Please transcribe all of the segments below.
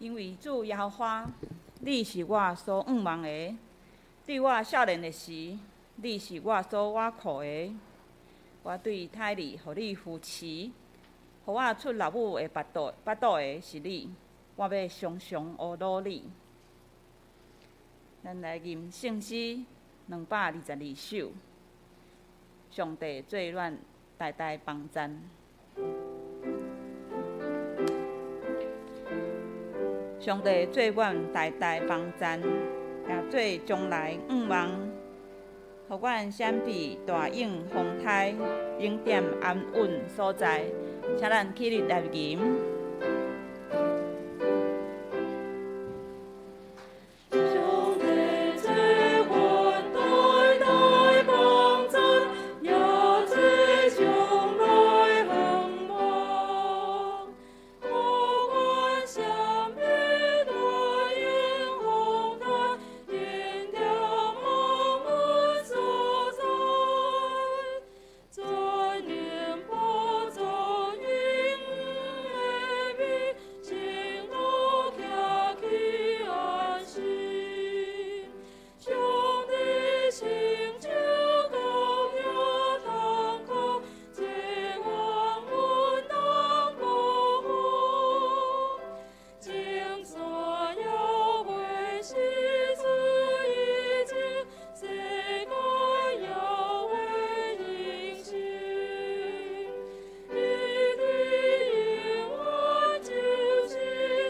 因為主耶和華，你是我所向望的。對我少年的時，你是我所倚靠的。我對胎裡予你扶持，予我出老母的腹肚的是你。我欲常常阿魯你。咱來吟聖詩222首，上帝做阮代代幫贊。上帝做阮代代幫贊，也做將來向望，予阮閃避大湧風颱，永踮安穩所在。請咱起立來吟。上帝做阮代代幫贊，也做將來向望。予阮閃避大湧風颱，永踮安穩所在。全能寶座應的面，聖徒徛起安心。上帝親像高也通靠，做阮穩當保護。眾山猶未失出以前，世界猶未形成。你的永遠就是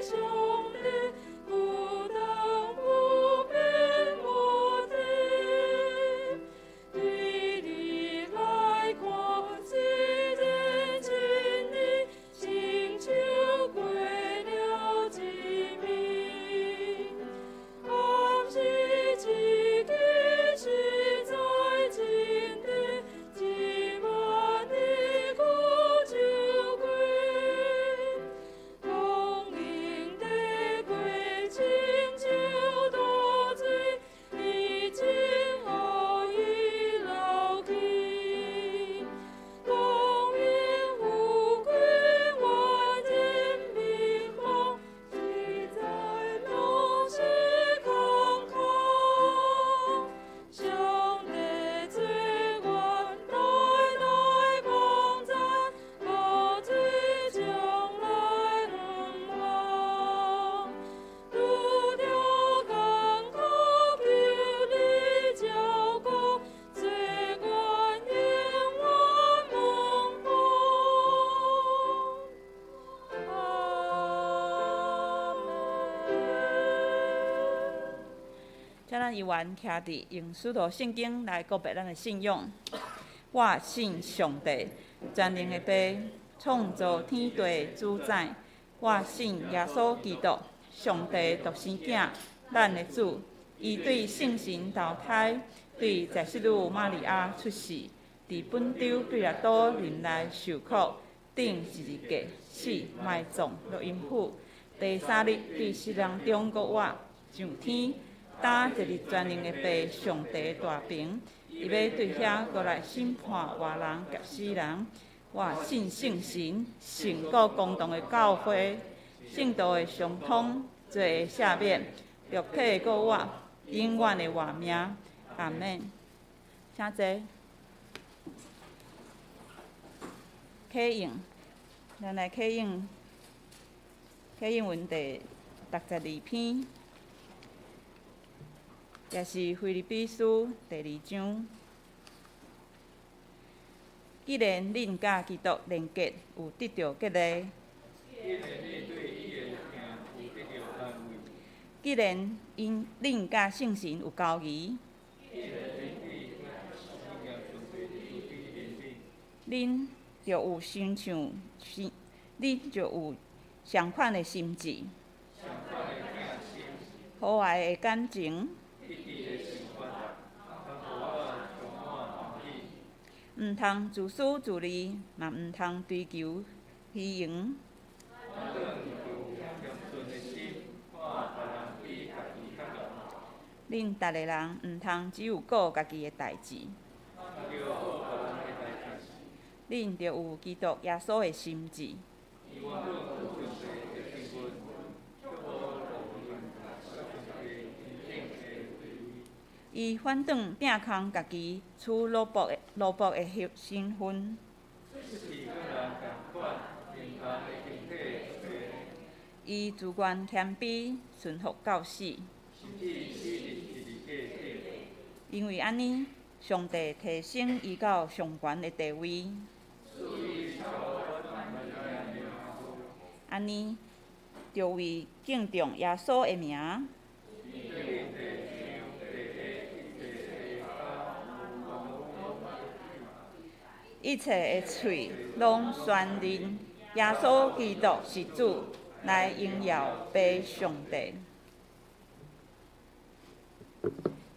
上帝，不動不變無替。對你來看，自然真理，親像過了一暝。暗時一個實在真的，一萬年久就過。光陰的過，親像大水，已經予伊流去。光榮富貴萬人迷茫，實在攏是空空。上帝做阮代代幫贊，予做將來向望。拄著艱苦求你照顧，做阮永遠蒙福。阿們。請咱依原徛佇用使徒聖經來告白咱的信仰。我信上帝，全能的父，創造天地的主宰。我信耶穌基督，上帝獨生囝，咱的主。伊對聖神投胎，對在聖女瑪利亞出世，佇本丟彼拉多任內受苦，釘十字架，死，埋葬，落陰府。第三日對死人中復活，上天，擔坐佇全能的父上帝大爿，伊欲對遐閣來審判活人佮死人。我信聖神，聖古公同的教會，聖徒的相通，罪的赦免，肉體的復活，永遠的活命。阿們。請坐。啟應，咱來啟應，啟應文第62篇，也是腓立比書第二章。既然恁佮基督連結，有得著激勵；既然𪜶恁佮聖神有交誼，恁就有親像心，恁就有相款的心志，和藹的感情，毋通自私自利，嘛毋通追求虛榮。恁逐个人毋通只有顧家己的代誌。恁著有基督耶穌的心志。伊反轉碇空家己，取奴僕的奴僕的身份。出世佮人仝款，用人的形體出世。伊自願謙卑，順服到死。甚至死佇十字架頂。因為按呢，上帝提升伊到上懸的地位。按呢，著為敬重耶穌的名。一切的喙攏宣認耶穌基督是主，來榮耀父上帝。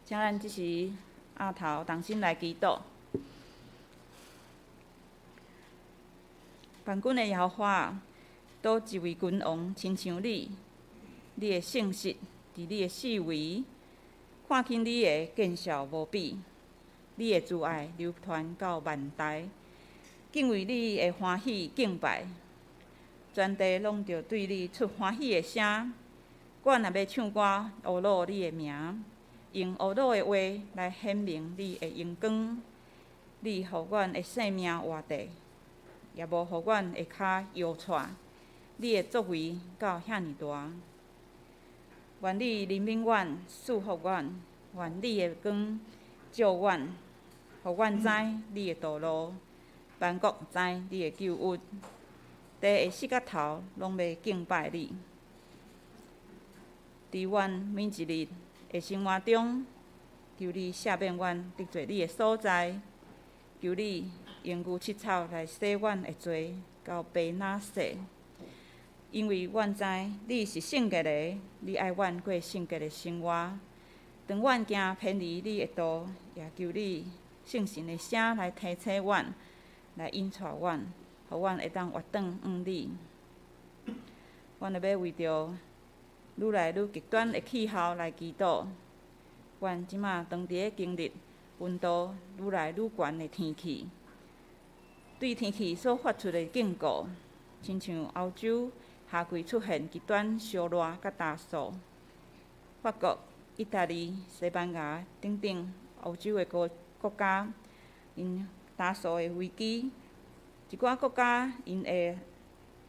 請咱這時阿頭同心來祈禱。萬軍的耶和華，佗一位君王親像你？你的信實佇你的四圍，看輕你的見效無比。你的慈愛流傳到萬代，敬畏你的歡喜敬拜，全地攏著對你出歡喜的聲。我若欲唱歌，呵咾你的名，用呵咾的話來顯明你的榮光。你予阮的性命活著，也無予阮的跤搖掣。你的作為到遐爾大，願你憐憫阮，賜福阮，願你的光照阮，予阮知你的道路，萬國知你的救恩。地的四角頭攏欲敬拜你。佇阮每一日的生活中，求你赦免阮得罪你的所在，求你用牛膝草來洗阮的罪，到白若雪。因為阮知你是聖潔的，你愛阮過聖潔的生活。當阮行偏離你的道，也求你聖神的聲來提醒阮，來引帶阮，予阮會當回轉向你。阮若欲為著愈來愈極端的氣候來祈禱。阮這馬當佇咧經歷溫度愈來愈懸的天氣，對天氣所發出的警告，親像歐洲夏季出現極端燒熱佮焦燥，法國、意大利、西班牙等等歐洲的國國家，𪜶焦燥的危機，一寡國家𪜶會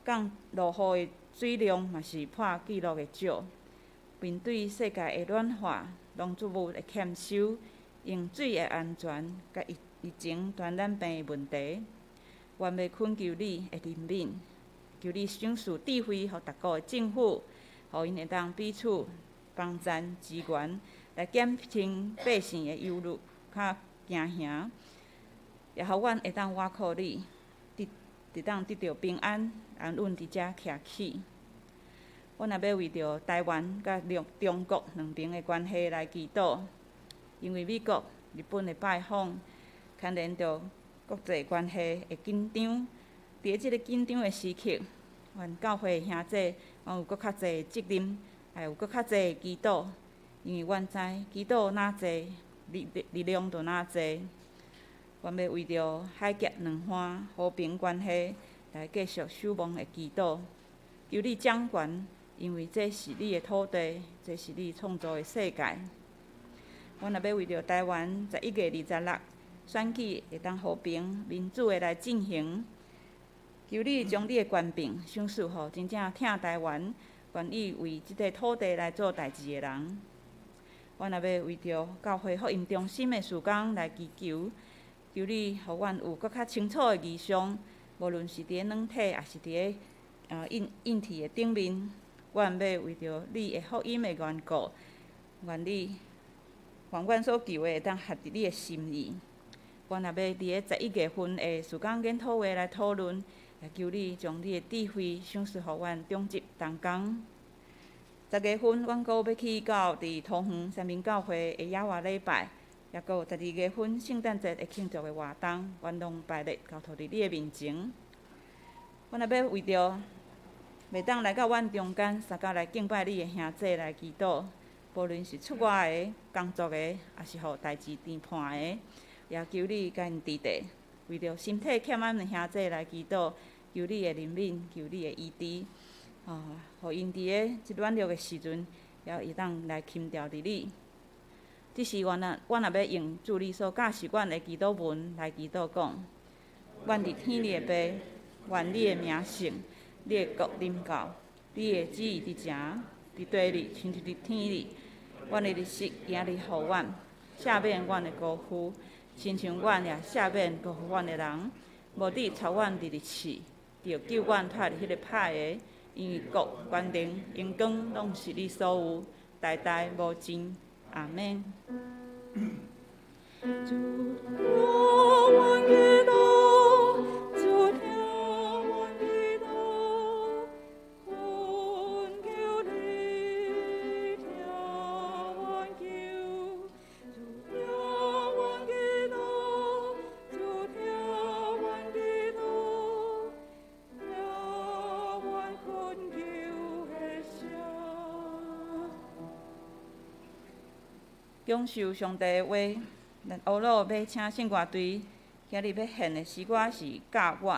降落雨的水量嘛是破紀錄的少。面對世界的暖化、農作物的欠收、用水的安全佮疫情傳染病的問題，阮欲懇求你的憐憫，求你賞賜智慧予逐國的政府，予𪜶會當彼此幫贊支援，來減輕百姓的憂慮佮驚嚇，也予阮會當倚靠你，得會當得著平安安穩佇遮徛起。阮也欲為著台灣佮中國兩邊的關係來祈禱，因為美國、日本的拜訪，牽連著國際關係的緊張。佇這个緊張的時刻，阮教會兄弟，阮有閣較濟責任，也有閣較濟祈禱，因為阮知祈禱若濟，力力量就若濟。阮欲為著海峽兩岸和平關係來繼續守望的祈禱，求你掌權，因為這是你的土地，這是你創造的世界。阮也欲為著台灣11月26選舉會當和平民主的來進行，求你將你的權柄賞賜予真正疼台灣、願意為這塊土地來做代誌的人。阮也欲為著教會福音中心的事工來祈求，求你予阮有閣較清楚的異象，無論是佇咧軟體，抑是佇咧硬硬體的頂面，阮欲為著你的福音的緣故，願你願阮所求的會當合佇你的心意。阮也欲佇咧11月份的事工研討會來討論，也求你將你的智慧賞賜予阮長執同工。10月份，阮閣欲去到佇桃園三民教會的野外禮拜，抑閣有12月份聖誕節的慶祝的活動，阮攏排列交託佇你的面前。阮也欲為著袂當來到阮中間，相共來敬拜你的兄弟來祈禱，無論是出外的、工作的，抑是予代誌纏絆的，也求你共𪜶治理。為著身體欠安的兄弟來祈禱，求你的憐憫，求你的醫治，予𪜶佇咧這軟弱的時陣，也會當來輕著佇你。這時，阮若欲用主你所教示阮的祈禱文來祈禱講：阮佇天裡的父，願你的名聖，你的國臨到，你的旨意佇埕，佇地裡，親像佇天裡。阮的日食今日予阮，赦免阮的辜負，親像阮也赦免辜負阮的人。無得帶阮入去試，著救阮脫離彼个歹的，因為國、權能、榮光，攏是你所有，代代無盡。阿們。主聽阮祈禱，主聽阮祈禱，懇求你聽阮求。主聽阮祈禱，主聽阮祈禱，聽阮懇求的聲。享受上帝的話，咱烏魯欲請聖歌隊今日欲獻的詩歌是《教我》。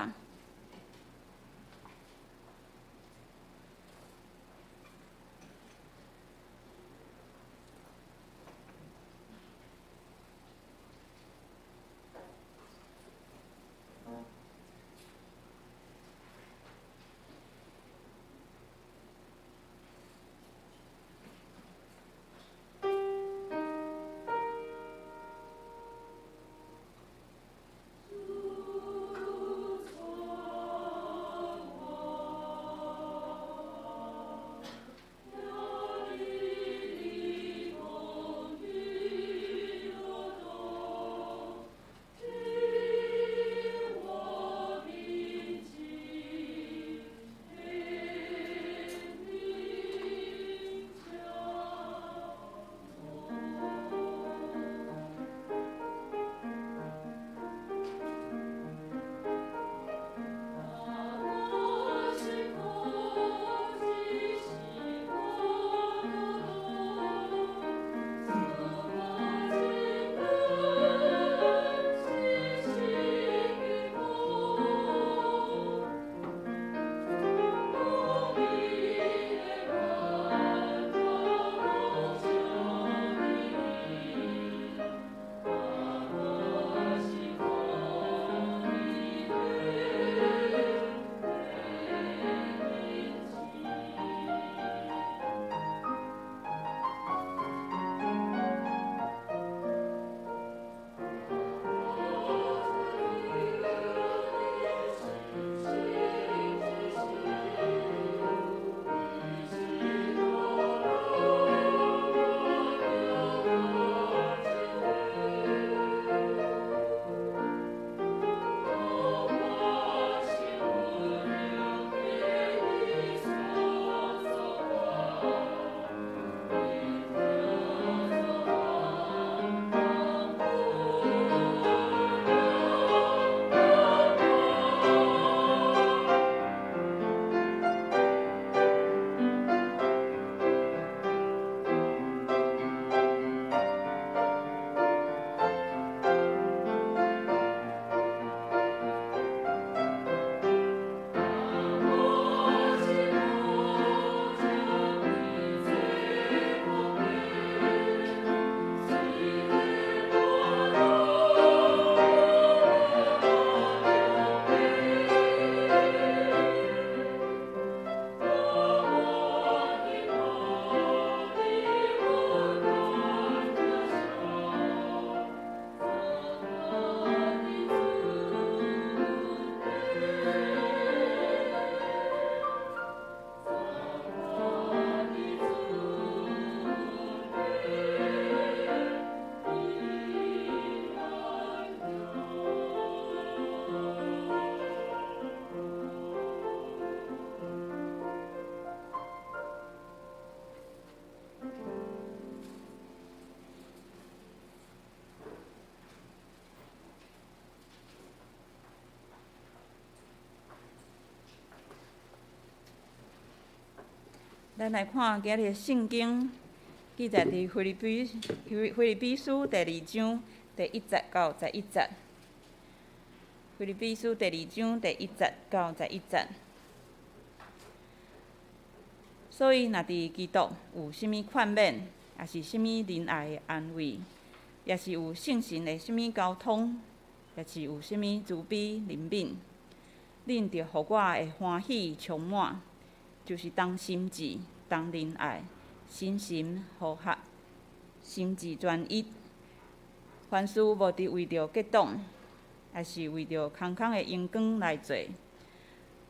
咱來看今日的聖經記載佇腓立比書第二章第一節到十一節。腓立比書第二章第一節到十一節。所以，若佇基督有啥物勸勉，抑是啥物仁愛的安慰，抑是有聖神的啥物交通，抑是有啥物慈悲憐憫，恁著予我的歡喜充滿，就是同心志、同仁愛、心神和合、心志專一。凡事無佇為著結黨，抑是為著空空的榮光來做，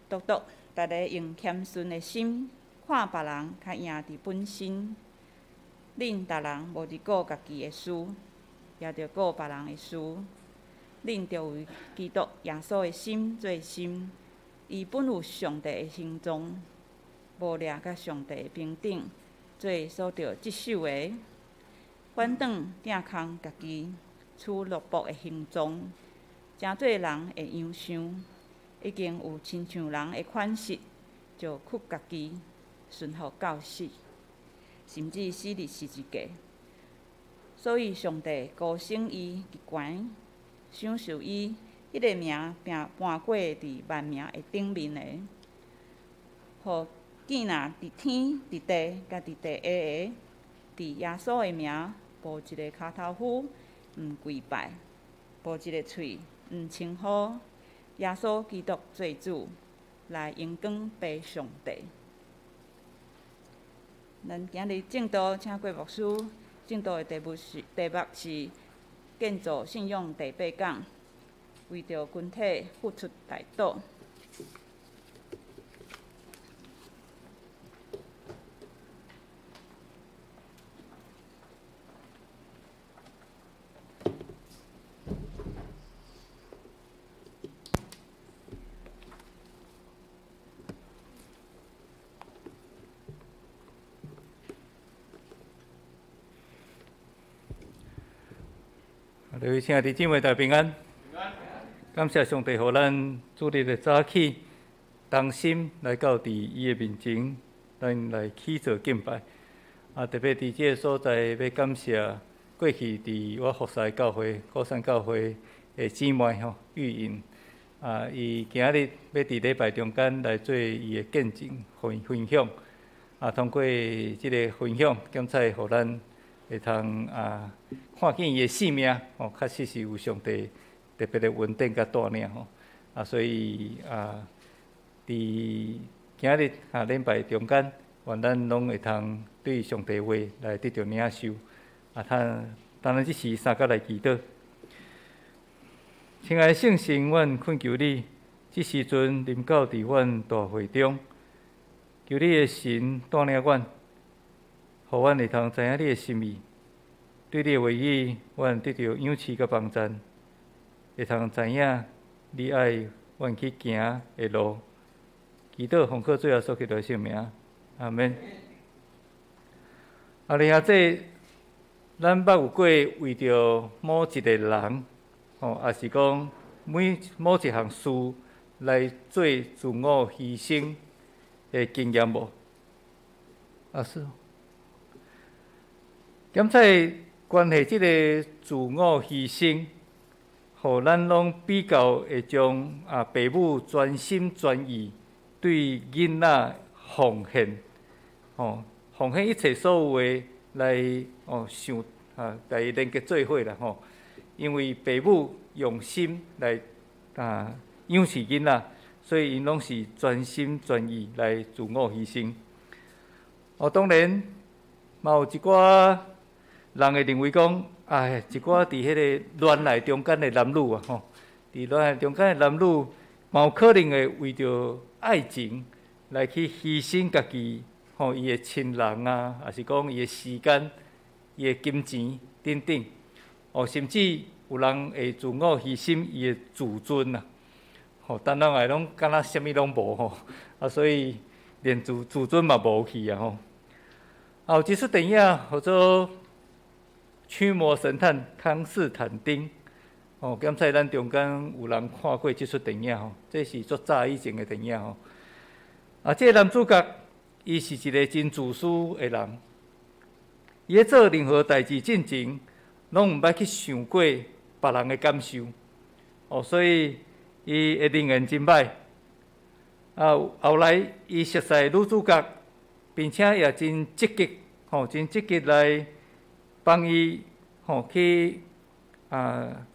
獨獨逐个用謙遜的心看別人較贏佇本身。恁逐人無佇顧家己的事，也著顧別人的事。恁著為基督耶穌的心做心，伊本有上帝的形狀，無掠佮上帝平等做所著執守的，反轉摒空家己，取奴僕的形狀，成做人的樣相，已經有親像人的款式，就屈家己，順服到死，甚至死佇十字架。所以上帝高升伊極懸，賞賜伊彼个名，並搬過佇萬名的頂面的，予見若佇天、佇地、佮佇地下的，佇耶穌的名，無一个跤頭夫毋跪拜，無一个喙毋稱呼耶穌基督做主，來榮光父上帝。咱今日證道，請郭牧師證道的題目是建造信仰第八講，為著群體付出代禱。各位親愛的姊妹，大家平安。感謝上帝，予咱主日的早起，同心來到佇伊的面前，咱來起座敬拜。啊，特別佇這个所在，欲感謝過去佇我服侍的教會鼓山教會的姊妹吼，玉英。啊，伊今日欲佇禮拜中間來做伊的見證分享。啊，通過這个分享，檢採予咱會通啊，看見伊的生命吼，確實是有上帝特別的恩典佮帶領吼。啊，所以啊，佇今日啊禮拜中間，願咱攏會通對上帝話來得著領受。啊，他當咱這時三角來祈禱。親愛的聖神，阮懇求你，這時陣臨到佇阮大會中，求你的神帶領阮，予阮會通知影你的心意。對你的話語，阮得著養賜佮幫贊，會通知影你愛阮去行的路。祈禱奉靠主耶穌基督的聖名，阿們。啊，兄弟，咱捌有過為著某一个人，吼，抑是講某一項事來做自我犧牲的經驗無？啊是。檢採關係這个自我犧牲，予咱攏比較會將啊父母全心全意對囡仔奉獻，吼，奉獻一切所有的來哦想啊來連結做伙啦吼。因為父母用心來啊養育囡仔，所以𪜶攏是全心全意來自我犧牲。哦，當然嘛有一寡人會認為講，哎，一寡佇彼个戀愛中間的男女啊，吼，佇戀愛中間的男女，嘛有可能會為著愛情來去犧牲家己，吼，伊的親人啊，抑是講伊的時間、伊的金錢等等，哦，甚至有人會自我犧牲伊的自尊啊，吼，等人來攏敢若啥物攏無吼，啊，所以連自尊嘛無去啊吼。啊，有一齣電影號做《驅魔神探康斯坦丁》，哦，檢採咱中間有人看過這齣電影吼，這是足早以前的電影吼。啊，這个男主角伊是一个真自私的人，伊咧做任何代誌進前，攏毋捌去想過別人的感受，哦，所以伊的人緣真歹。啊，後來伊熟似女主角，並且也真積極，吼，真積極來幫伊吼去啊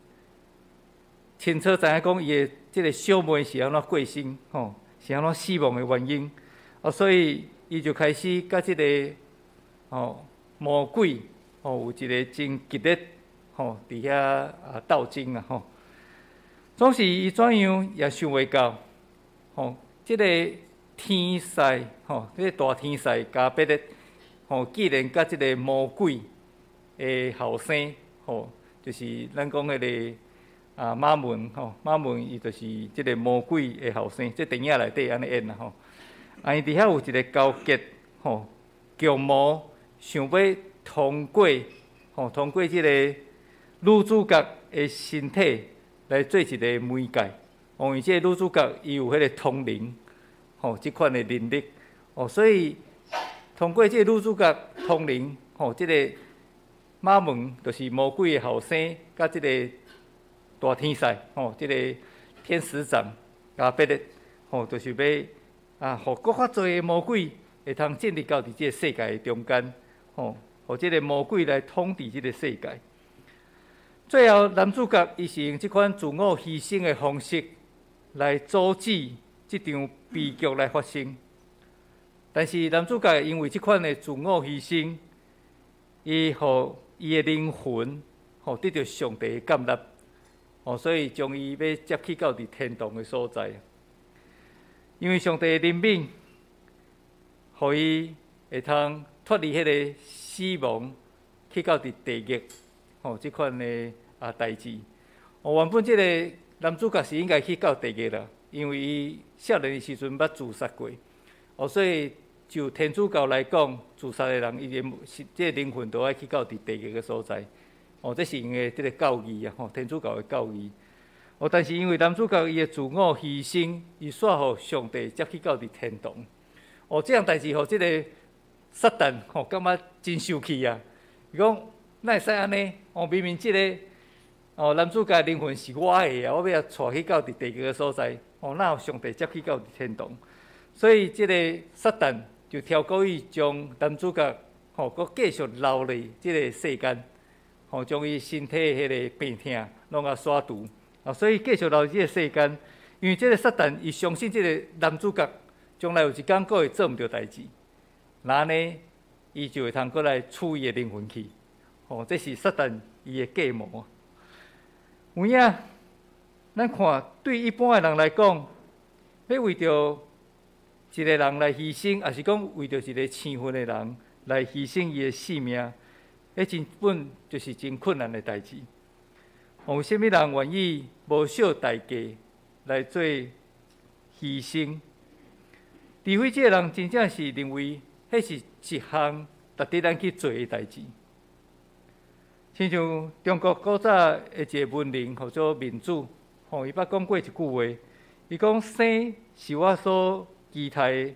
清楚知影講伊的這个小妹是按怎過身吼，是按怎死亡的原因。啊，所以伊就開始佮這个吼魔鬼吼有一个真激烈吼佇遐啊鬥爭啊吼。總是伊怎樣也想袂到，吼，這个天使吼，這个大天使加百列吼，竟然佮這个魔鬼的後生吼，就是咱講彼个啊瑪門吼，瑪門伊就是這个魔鬼的後生，這電影內底按呢演啦吼。啊，𪜶佇遐有一个勾結吼，共謀想欲通過吼，通過這個女主角的身體來做一个媒介，哦，因為這个女主角伊有彼个通靈，吼，這款的能力，哦，所以通過這个女主角通靈，吼，這個瑪門就是魔鬼的後生，佮這个大天使，吼，這個天使長加百列，吼，就是欲啊，予閣較濟的魔鬼會通進入到佇這个世界的中間，吼，予這个魔鬼來統治這个世界。最後，男主角伊是用這款自我犧牲的方式來阻止這場悲劇來發生。但是男主角因為這款的自我犧牲，伊予伊的靈魂吼得著上帝的接納，哦，所以將伊欲接去到佇天堂的所在。因為上帝的憐憫，予伊會通脫離彼个死亡，去到佇地獄。吼，這款的啊代誌。哦，原本這个男主角是應該去到地獄啦，因為伊少年的時陣捌自殺過。哦，所以就天主教來講，自殺的人伊的這个靈魂都愛去到佇地獄的所在。哦，這是𪜶的這个教義啊，吼，天主教的教義。哦，但是因為男主角伊的自我犧牲，伊煞予上帝接去到佇天堂。哦，這項代誌予這个撒旦吼感覺真生氣啊！伊講，哪會使按呢？哦，明明這个哦男主角靈魂是我的啊，我欲共帶去到佇地獄的所在，哦，哪予上帝接去到佇天堂？所以這个撒旦就挑故意將男主角吼，閣繼續留佇這个世間，吼，將伊身體彼个病痛攏共徙除。啊，所以繼續留佇這个世間，因為這个撒旦伊相信這个男主角將來有一天閣會做毋著代誌，那按呢，伊就會通閣來取伊的靈魂去。哦，這是撒旦伊的計謀。有影，咱看對一般的人來講，欲為著一个人來犧牲，抑是講為著一个生分的人來犧牲伊的性命，彼根本就是真困難的代誌。有啥物人願意無惜代價來做犧牲？除非這个人真正是認為彼是一項值得咱去做的代誌。親像中國古早的一个文人，號做孟子，吼，伊捌講過一句話，伊講生是我所期待的，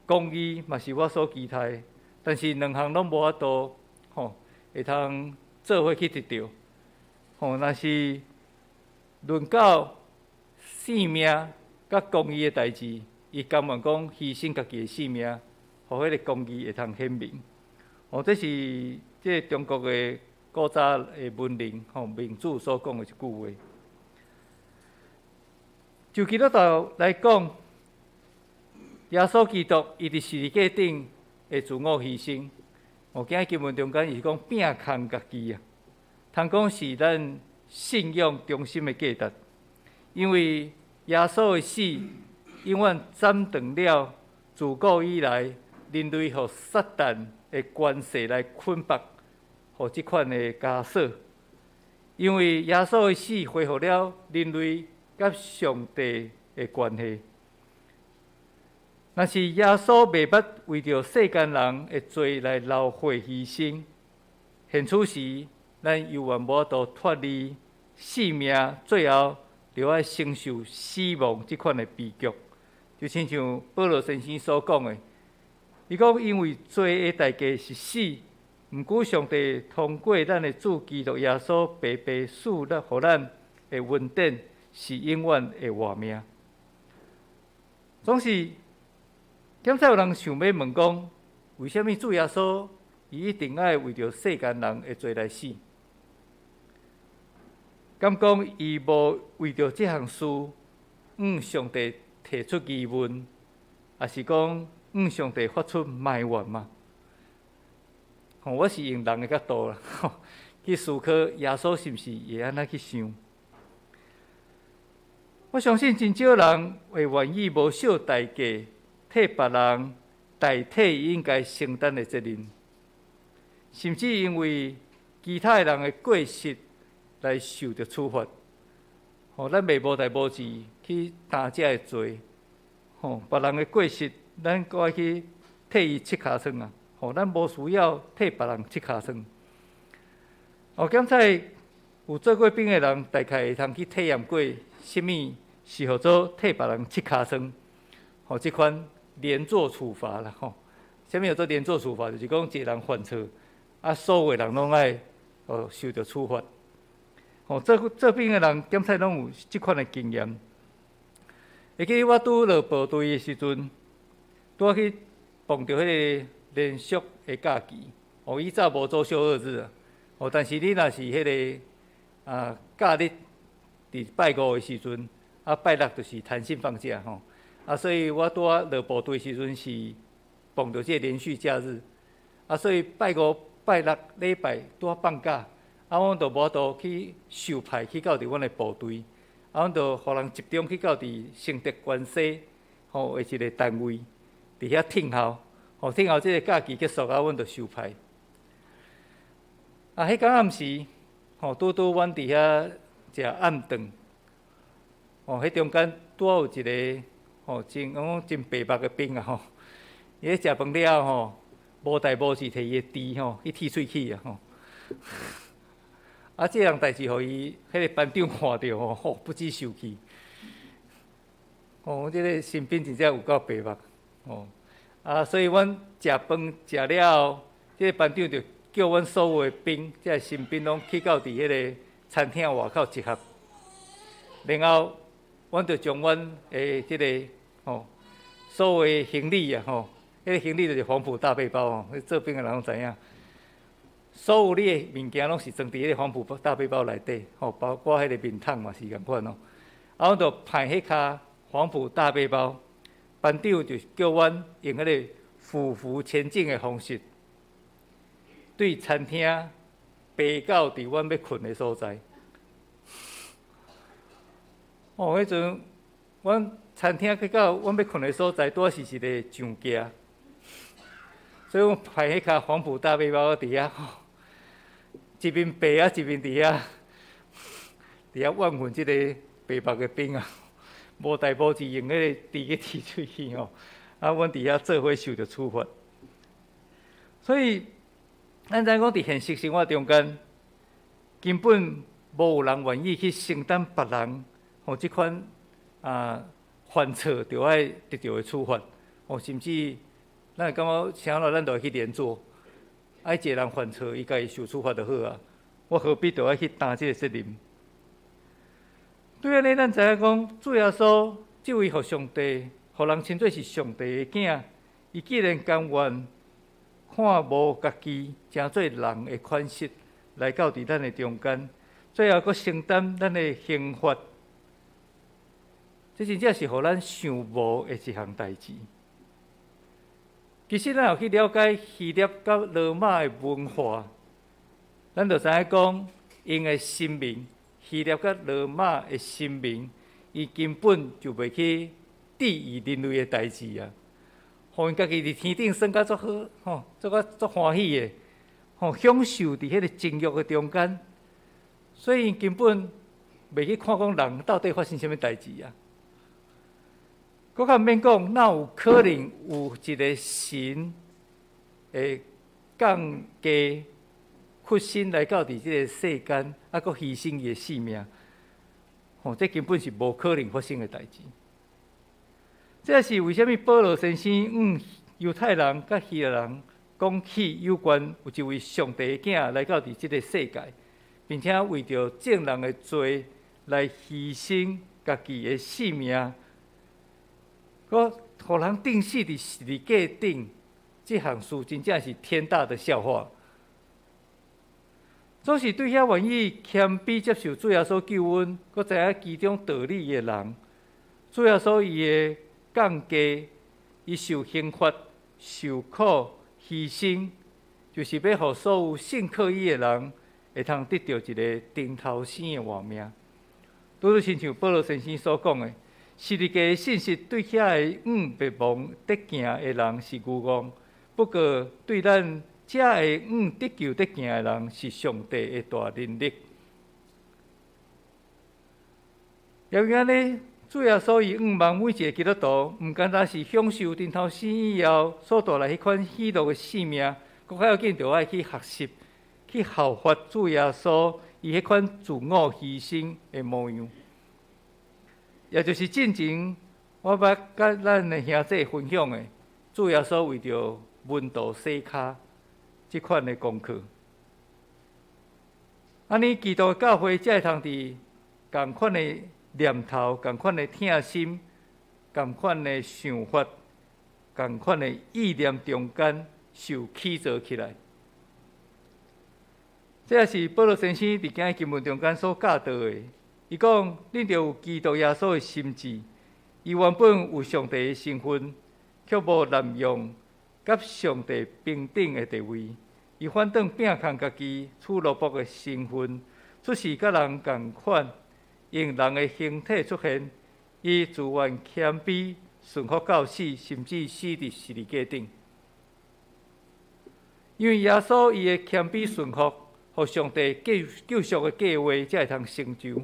公義嘛是我所期待的，但是兩項攏無法度，吼，會通做伙去得著。吼，若是論到性命佮公義的代誌，伊甘願講犧牲家己的性命，予彼个公義會通顯明。哦，這是這个中國的古早的文人吼孟子所講的一句話。就基督教來講，耶穌基督伊佇十字架頂的自我犧牲，我今日經文中間伊是講摒空家己啊，通講是咱信仰中心的價值。因為耶穌的死永遠斬斷了自古以來人類予撒旦的權勢來捆綁，予這款的枷鎖。因為耶穌的死恢復了人類佮上帝的關係。若是耶穌袂捌為著世間人的罪來流血犧牲，現此時咱猶原無法度脫離性命，最後著愛承受死亡這款的悲劇。就親像保羅先生所講的，伊講因為罪的代價是死，毋過上帝通過咱的主基督耶穌白白賜咱，予咱的恩典是永遠的活命。總是，敢才有人想欲問講，為啥物主耶穌伊伊一定愛為著世間人的罪來死。敢講伊無為著這項事，向上帝提出疑問，抑是講向上帝發出埋怨嗎？吼，我是用人的角度啦，去思考耶穌是毋是會按呢去想？我相信真少人會願意無惜代價替別人代替伊應該承擔的責任，甚至因為其他的人的過失來受著處罰。吼，咱袂無代無誌去擔這个罪。吼，別人的過失，咱閣愛去替伊拭尻川啊！吼，咱無需要替別人拭尻川。哦，檢採有做過兵的人，大概會通去體驗過，啥物是號做替別人拭尻川。吼，這款連坐處罰啦，吼，啥物叫做連坐處罰？就是講一个人犯錯，啊，所有的人攏愛哦受著處罰。吼，做兵的人，檢採攏有這款的經驗。會記我拄落部隊的時陣，拄仔去碰著彼个連續的假期。哦，以早無周休二日啊。哦，但是你若是彼个啊假日，佇拜五的時陣，啊拜六就是彈性放假吼。啊，所以我拄仔落部隊時陣是碰著這个連續假日。啊，所以拜五、拜六禮拜拄仔放假。啊，阮就無法度去受派去到佇阮的部隊，啊，阮就予人集中去到佇承德關西吼的一个單位，佇遐聽候，吼聽候這个假期結束啊，阮就受派。啊，彼工暗時，吼拄拄阮佇遐食暗頓，吼，彼中間拄仔有一个吼真講真白目的兵啊吼，伊咧食飯了後吼，無代無誌提伊的豬吼去剔喙齒啊吼。啊！這項代誌，予伊彼个班長看著吼，吼不知受氣。哦，這个新兵真正有夠白目，吼！啊，所以阮食飯食了後，這个班長就叫阮所有的兵，這个新兵攏去到佇彼个餐廳外口集合。然後，阮就將阮的這个吼所有的行李啊吼，彼个行李就是黃埔大背包吼，做兵的人攏知影。所有你的物件攏是裝佇彼个黃埔大背包內底，吼，包括彼個面桶嘛是仝款哦。啊，阮就派彼跤黃埔大背包，班長就叫阮用彼个匍匐前進的方式，對餐廳爬到佇阮欲睏的所在。哦，彼陣阮餐廳去到阮欲睏的所在，拄仔是一个上崎，所以阮排彼跤黃埔大背包佇遐。一面爬啊，一面佇遐怨恨這个白目的兵啊，無代無誌用彼个豬去剔喙齒吼，啊，阮佇遐做伙受著處罰。所以，咱知影講佇現實生活中間，根本無有人願意去承擔別人吼這款啊犯錯著愛得著的處罰，吼，甚至咱會感覺啥物咱都會去連坐。啊，一个人犯錯，伊家己受處罰就好啊。我何必著愛去擔這個責任？對按呢，咱知影講，主耶穌這位予上帝，予人稱做是上帝的囝，伊既然甘願看無家己，成做人的款式來到佇咱的中間，最後閣承擔咱的刑罰，這真正是予咱想無的一項代誌。其實咱有去了解希臘佮羅馬的文化，咱就知影講，𪜶的神明，希臘佮羅馬的神明，伊根本就袂去注意人類的代誌啊！予𪜶家己佇天頂耍甲足好，吼，做甲足歡喜的，吼，享受佇彼个情慾的中間，所以𪜶根本袂去看講人到底發生啥物代誌啊！閣較毋免講，哪有可能有一个神會降低屈身來到佇這个世間，啊，閣犧牲伊的性命？吼，這根本是無可能發生的代誌。這是為啥物保羅先生向猶太人佮希臘人講起有關有一位上帝的囝來到佇這个世界，並且為著眾人的罪來犧牲家己的性命，閣予人釘死佇十字架頂。這項事真正是天大的笑話。總是對遐願意謙卑接受主耶穌救恩，閣知影其中道理的人，主耶穌伊的降低，伊受刑罰、受苦、犧牲，就是欲予所有信靠伊的人，會通得著一个重頭生的活命。拄拄親像保羅先生所講的，十字架的信息對遐个向滅亡得行的人是愚戇，不過對咱這个向得救得行的人是上帝的大能力。因為按呢，主耶穌伊向望每一个基督徒，毋單單是享受重頭生以後所帶來彼款喜樂的生命，閣較要緊，著愛去學習，去效法主耶穌伊彼款自我犧牲的模樣。也就是進前我捌佮咱的兄弟分享的，主耶穌為著門徒洗跤這款的功課。按呢，基督教會才會通佇仝款的念頭、仝款的疼心、仝款的想法、仝款的意念中間受起造起來。這也是保羅先生佇今日經文中間所教導的。伊講：恁著有基督耶穌的心志，伊原本有上帝的身份，卻無濫用佮上帝平等的地位。伊反轉摒空家己，取奴僕的身份，出世佮人仝款，用人的形體出現。伊自願謙卑，順服到死，甚至死佇十字架頂。因為耶穌伊的謙卑順服，予上帝救救贖的計劃才會通成就。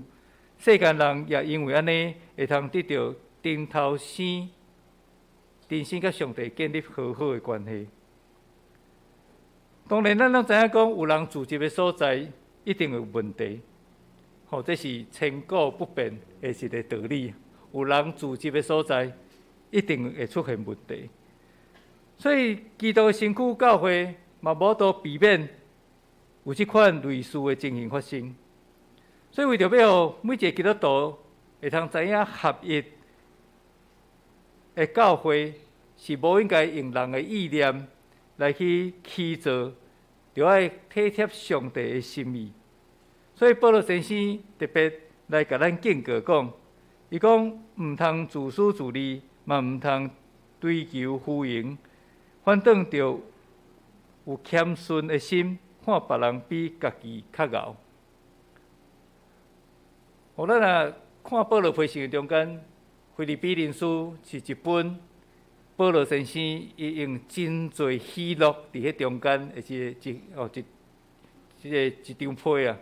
世間人也因為按呢，會通得著重頭生，重新佮上帝建立和好的關係。當然，咱攏知影講，有人聚集的所在，一定有問題。吼，這是千古不變的一个道理。有人聚集的所在，一定會出現問題。所以，基督的身軀教會嘛，無法度避免有這款類似的情形發生。所以，為著欲予每一个基督徒會通知影合一的教會是無應該用人的意念來去起造，著愛體貼上帝的心意。所以，保羅先生特別來共咱警告講，伊講毋通自私自利，嘛毋通追求虛榮，反轉著有謙遜的心，看別人比家己較𠢕。予咱若看保羅批信的中間，腓立比人書是一本保羅先生伊用真濟喜樂佇彼中間的一個一哦一這個一張批啊。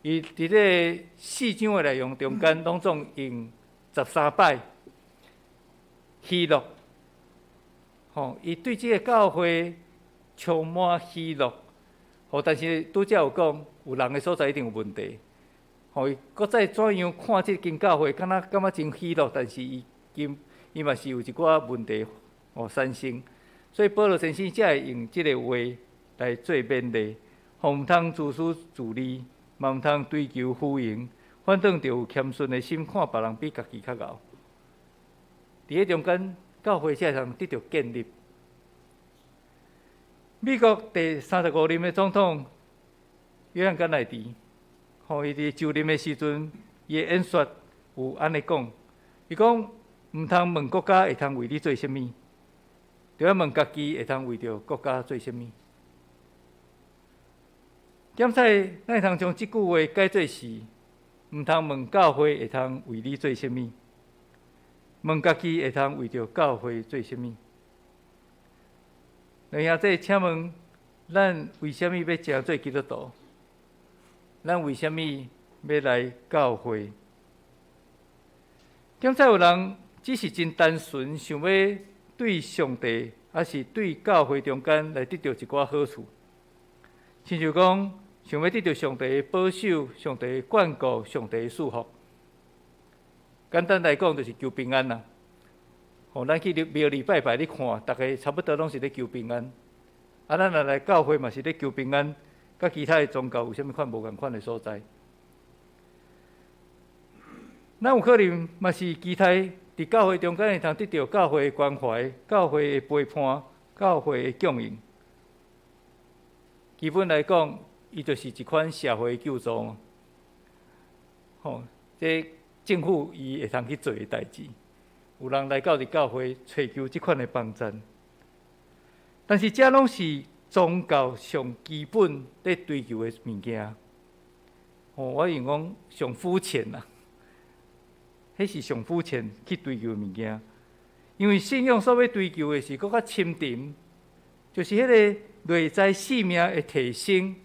伊佇這個四章的內容中間，攏總用13擺喜樂。吼，伊對這个教會充滿喜樂。吼，但是拄才有講，有人的所在一定有問題。吼，伊閣再怎樣看這間教會，敢若感覺真喜樂，但是伊今伊嘛是有一寡問題哦產生，所以保羅先生才會用這个話來做勉勵，吼，毋通自私自利，嘛毋通追求虛榮，反轉著有謙遜的心，看別人比家己較𠢕。佇彼中間，教會才會通得著建立。美國第35任的總統約翰甘乃迪，吼，伊佇就任的時陣，伊的演說有按呢講，伊講毋通問國家會通為你做啥物，著愛問家己會通為著國家做啥物。檢採，咱會通將這句話改做是：毋通問教會會通為你做啥物，問家己會通為著教會做啥物。兩兄弟，請問，咱為啥物欲成做基督徒？咱為啥物欲來教會？檢採有人只是真單純，想欲對上帝，抑是對教會中間來得著一寡好處，親像講想欲得著上帝的保守、上帝的眷顧、上帝的祝福。簡單來講，就是求平安啦。吼，咱去廟裡拜拜，你看，逐家差不多攏是咧求平安。啊，咱若來教會嘛是咧求平安，佮其他的宗教有啥物款無仝款的所在？咱有可能嘛是期待佇教會中間會通得著教會的關懷、教會的陪伴、教會的供應，基本來講，伊就是一款社會救助。吼，這政府伊會通去做的代誌，有人來到佇教會揣求這款的幫贊，但是這攏是宗教上基本咧追求的物件。吼，我用講上膚淺啦，彼是上膚淺去追求的物件。因為信仰所欲追求的是閣較深沉，就是彼个內在生命的提升，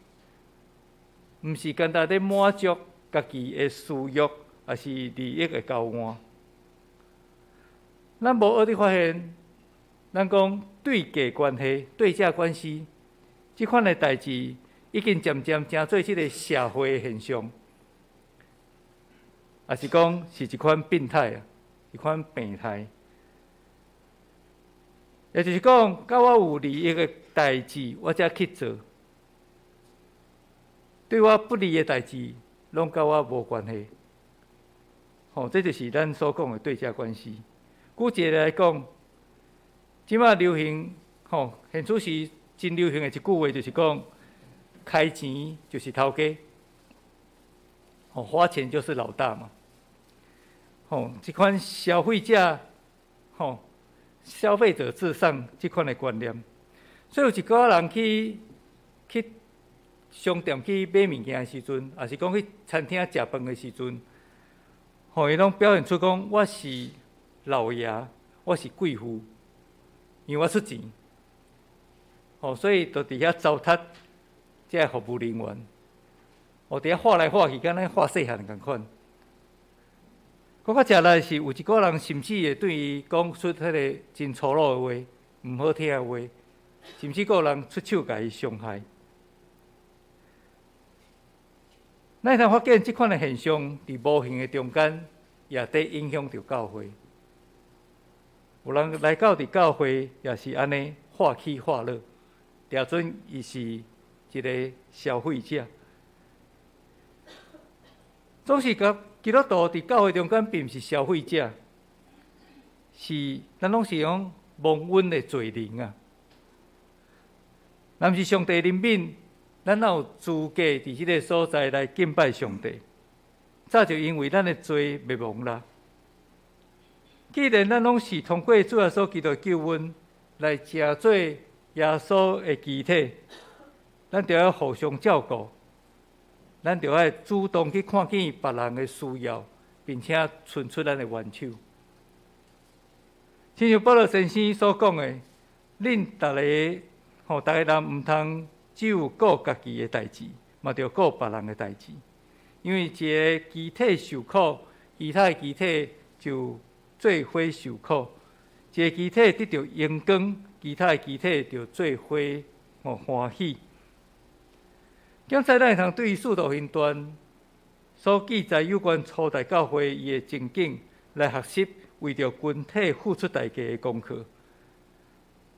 毋是干焦咧滿足家己的私欲，抑是利益的交換。咱無學佇發現，咱講對價關係、對價關係，這款的代誌已經漸漸成做這个社會的現象，抑是講是一款變態啊，一款病態。也就是講，佮我有利益的代誌，我才去做；對我不利的代誌，攏佮我無關係。吼，這就是咱所講的對價關係。舉一个來講，這馬流行，吼，現此時真流行的一句話，就是講，開錢就是頭家，吼，花錢就是老大嘛。吼，這款消費者，吼，消費者至上這款的觀念，所以有一寡人去商店去買物件的時陣，抑是講去餐廳食飯的時陣，吼，伊攏表現出講我是老爺，我是貴婦，因為我出錢，吼，所以就佇遐糟蹋這个服務人員，哦，佇遐畫來畫去，敢若畫細漢仝款。閣較食力是有一寡人甚至會對伊講出彼个真粗魯的話，毋好聽的話，甚至閣有人出手共伊傷害。咱會通發現這款的現象，佇無形的中間，也佇影響著教會。有人來到佇教會，也是按呢畫起畫落，定準伊是一个消費者，總是共基督徒佇教會中間，並毋是消費者，是咱攏是講蒙恩的罪人啊。若毋是上帝憐憫，咱哪有資格佇這个所在來敬拜上帝？早就因為咱的罪滅亡啦。既然咱攏是通過主耶穌基督的救恩來成做耶穌的肢體，咱就要互相照顧。咱就愛主動去看見別人的需要，並且伸出咱的援手。親像保羅先生所講的，恁逐个吼，逐个人毋通只有顧家己的代誌，嘛著顧別人的代誌。因為一个肢體受苦，其他的肢體就做伙受苦；一个肢體得著榮光，其他的肢體就做伙吼歡喜。檢查咱會通對使徒行傳所記載有關初代教會伊的情景來學習，為著群體付出代價的功課。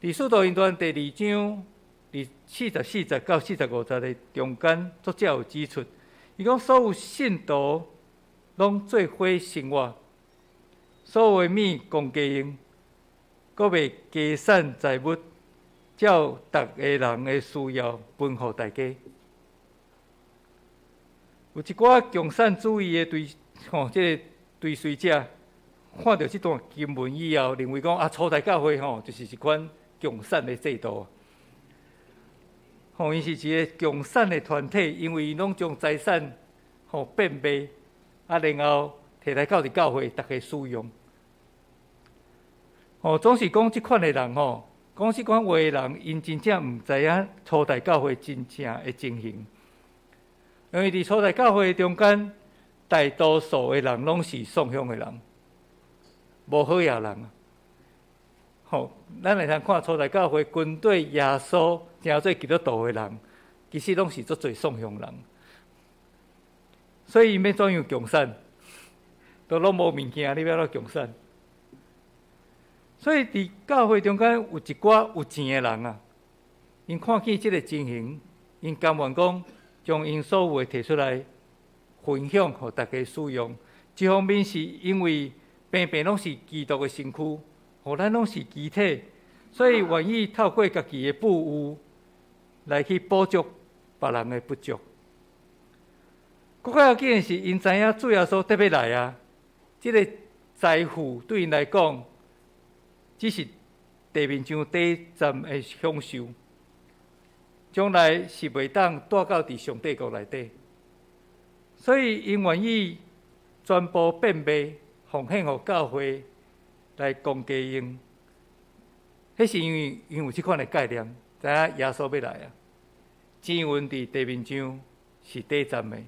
佇使徒行傳第二章，佇44節到45節的中間，作者有指出，伊講所有信徒攏做伙生活，所有的物公家用，閣賣家產財物，照逐个人的需要分予大家。有一寡共產主義的追吼，這个追隨者看著這段經文以後，認為講啊，初代教會吼就是一款共產的制度。吼，伊是一个共產的團體，因為伊攏將財產吼變賣，啊，然後提來到佇教會，逐家使用。吼，總是講這款的人吼，講這款話的人，𪜶真正毋知影初代教會真正的情形。因為佇初代教會中間，大多數的人攏是喪鄉的人，無好野人。吼，咱會通看初代教會跟對耶穌成做基督徒的人，其實攏是足濟喪鄉人。所以𪜶欲怎樣共產，都攏無物件，你欲按怎共產？所以佇教會中間有一寡有錢的人啊，𪜶看見這个情形，𪜶甘願講將𪜶所有的提出來分享，予大家使用。一方面是因為平平攏是基督的身軀，予咱攏是肢體，所以願意透過家己的富裕來去補足別人的不足。閣較要緊的是，𪜶知影主耶穌得欲來啊！這个財富對𪜶來講，只是地面上短暫的享受，將來是袂當帶到佇上帝國內底。所以，𪜶願意全部變賣，奉獻予教會來供家用。彼是因為𪜶有這款的概念，知影耶穌欲來啊！錢運佇地面上是短暫的，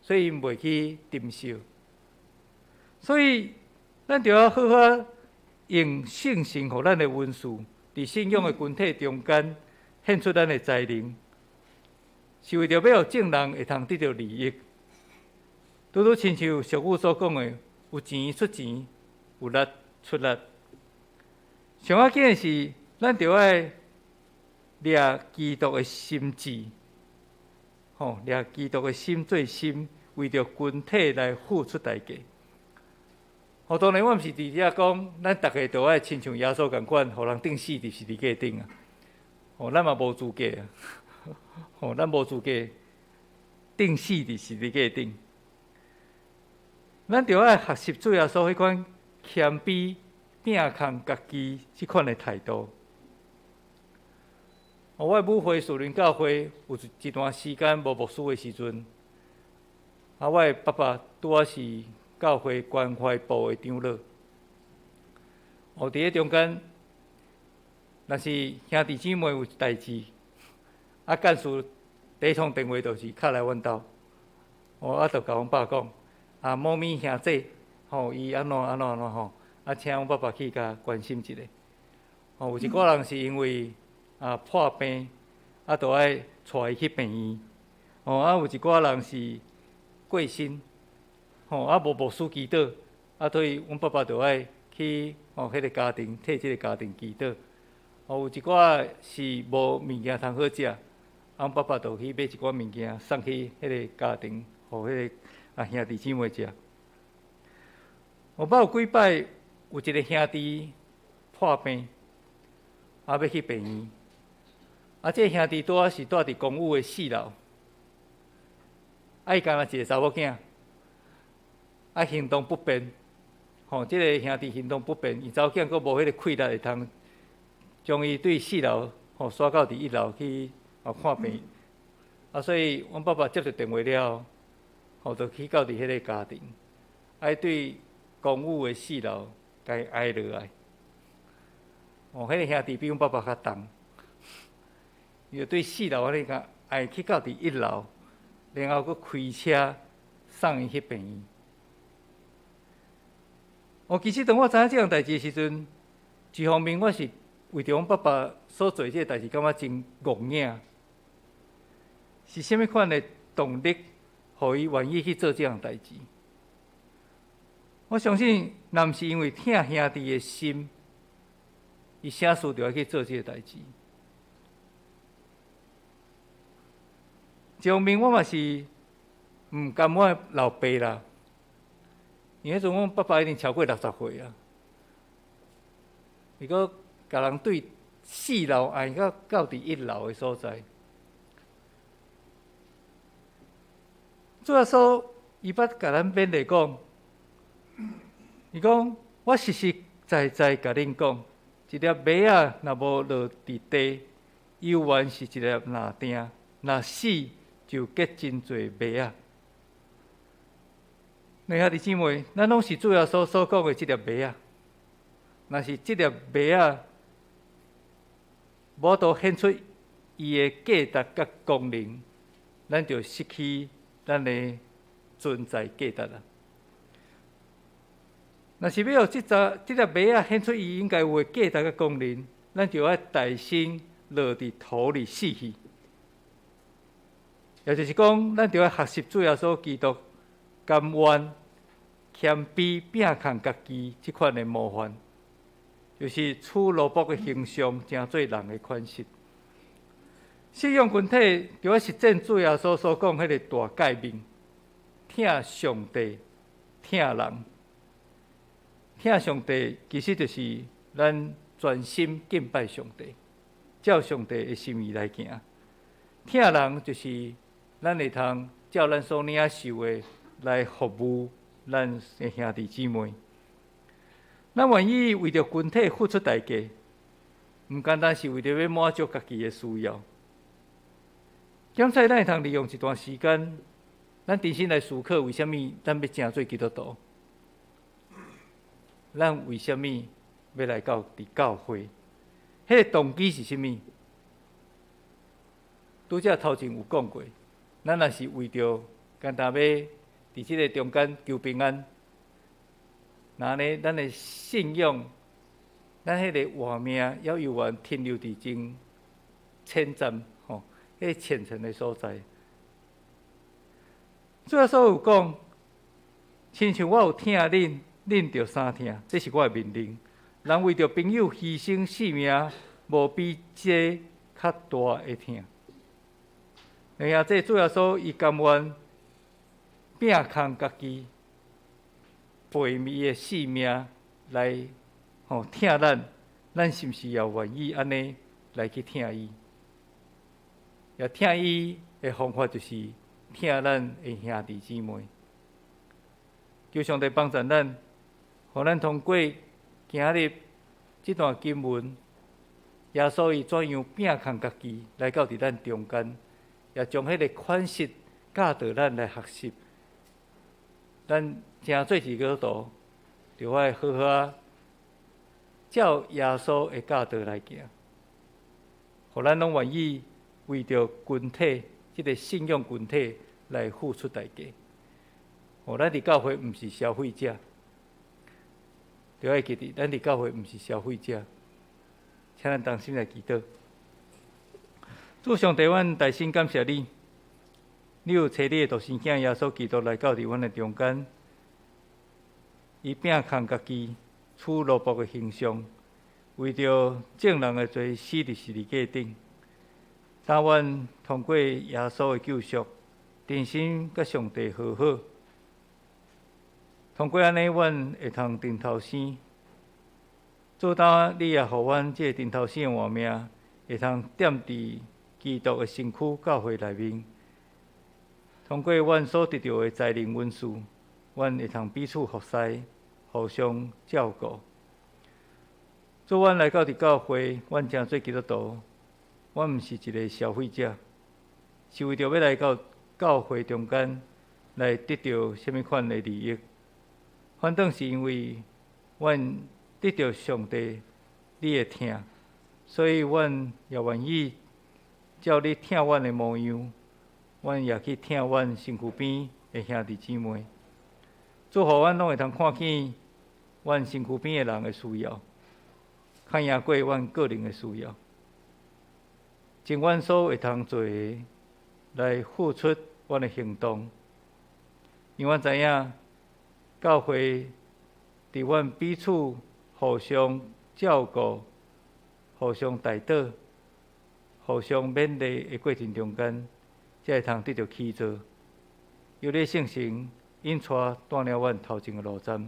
所以𪜶袂去珍惜。所以，咱著愛好好用聖神予咱的恩賜，佇信仰的群體中間獻出咱的才能，是為著欲予眾人會通得著利益。拄拄親像俗語所講的，有錢出錢，有力出力。上要緊的是，咱著愛掠基督的心志，吼，掠基督的心做心，為著群體來付出代價。吼，當然我毋是佇遮講，咱逐个都愛親像耶穌仝款，予人釘死佇十字架頂啊！吼，咱嘛無資格啊！吼，咱無資格釘死佇十字架頂。咱著愛學習主耶穌彼款謙卑、摒空家己這款的態度。我的母會樹林教會有一段時間無牧師的時陣，啊，我的爸爸拄仔是教會關懷部的長老。哦，佇咧中間，若是兄弟姊妹有代誌，啊，幹事第一通電話就是敲來阮兜，哦，啊，就共阮爸講，啊，某咪兄姊，吼，伊按怎按怎按怎吼，啊，請阮爸爸去共關心一下。吼，有一寡人是因為啊破病，啊，著愛帶伊去病院。吼，啊，有一寡人是過身，吼，啊，無牧師祈禱，啊，所以阮爸爸著愛去吼，彼个家庭替這个家庭祈禱。吼，有一寡是無物件通好食，啊，阮爸爸就去買一寡物件送去彼个家庭，予彼个啊兄弟姊妹食。我捌有幾擺有一个兄弟破病，啊，欲去病院。啊，這个兄弟拄仔是蹛佇公寓的四樓，啊，伊干焦一个查某囝，啊，行動不便，吼，這个兄弟行動不便，伊查某囝閣無彼个氣力會通將伊對四樓吼徙到佇一樓去哦看病。啊，所以阮爸爸接著電話了後，吼，就去到佇彼个家庭，啊，對公寓的四樓，共伊挨落來，哦，彼个兄弟比阮爸爸較重。伊就對四樓按呢共挨去到佇一樓，然後閣開車送伊去病院。哦，其實當我知影這項代誌的時陣，一方面我是為著阮爸爸所做這个代誌感覺真戇影，是啥物款的動力，予伊願意去做這項代誌？我相信，若毋是因為疼兄弟的心，伊啥事就愛去做這个代誌。一方面，我嘛是毋甘我老爸啦，因為彼陣阮爸爸已經超過60歲啊，伊閣共人對四樓挨到到佇一樓的所在。主耶穌伊捌共咱勉勵講，伊講我實實在在共恁講，一粒麥仔若無落佇地，猶原是一粒瀾丁，若死就結真濟麥仔。兄弟姊妹，咱攏是主耶穌所講的這粒麥仔。若是這粒麥仔無法度顯出伊的價值佮功能，咱就失去咱的存在價值啦。若是欲予這粒麥仔顯出伊應該有的價值佮功能，咱就愛代先落佇土裡死去。也就是講，咱著愛學習主耶穌基督甘願謙卑摒空家己這款的模範，就是取奴僕的形象，成做人的款式。信仰群體著愛實踐主耶穌所講彼个大誡命：疼上帝，疼人。疼上帝其實就是咱專心敬拜上帝，照上帝的心意來行。疼人就是咱會通照咱所領受的來服務咱的兄弟姊妹。咱願意為著群體付出代價，毋單單是為著欲滿足家己的需要。檢採咱會通利用一段時間，咱重新來思考為啥物咱欲成做基督徒？咱為啥物欲來到佇教會？彼個動機是啥物？拄才頭前有講過，咱若是為著干焦欲佇這個中間求平安，那呢，咱的信仰，咱彼個活命猶猶原停留佇真淺層吼，彼個淺層的所在。主耶穌有講，親像我有疼恁，恁著相疼，這是我的命令。人為著朋友犧牲性命，無比這較大的疼。而且主耶穌伊甘願摒空家己，背伊的性命來吼疼咱，咱是毋是也願意按呢來去疼伊？也疼伊的方法就是疼咱的兄弟姊妹。求上帝幫助咱，予咱通過今日這段經文，耶穌伊怎樣摒空家己來到佇咱中間，也將彼個款式教導咱來學習。咱成做一個基督徒，就愛好好仔照耶穌的教導來行，予咱攏願意為著群體，這個信仰群體來付出代價。予咱佇教會毋是消費者，著愛記得，咱佇教會毋是消費者，請咱同心來祈禱。主上帝，阮大聲感謝你，你有差你的獨生囝耶穌基督來到佇阮的中間，伊摒空家己，取奴僕的形象，為著眾人的罪死佇十字架頂。當阮通過耶穌的救贖，重新佮上帝和好。通過按呢，阮會通重頭生。主當你也予阮這個重頭生的活命，會通踮佇基督的身軀教會內面。通過阮所得著的才能恩賜，阮會通彼此服侍，互相照顧。主，阮來到佇教會，阮成做基督徒，阮毋是一個消費者，是為著欲來到教會中間來得著啥物款的利益。反倒是因為阮得著上帝你的疼，所以阮也願意照你疼阮的模樣，阮也去疼阮身軀邊的兄弟姊妹。祝福阮攏會通看見阮身軀邊的人的需要，較贏過阮個人的需要。盡阮所會通做的來付出阮的行動，因為阮知影教會佇阮彼此互相照顧、互相代禱、互相勉勵的過程中間，才會通得著起造。求你聖神引帶帶領阮頭前的路站，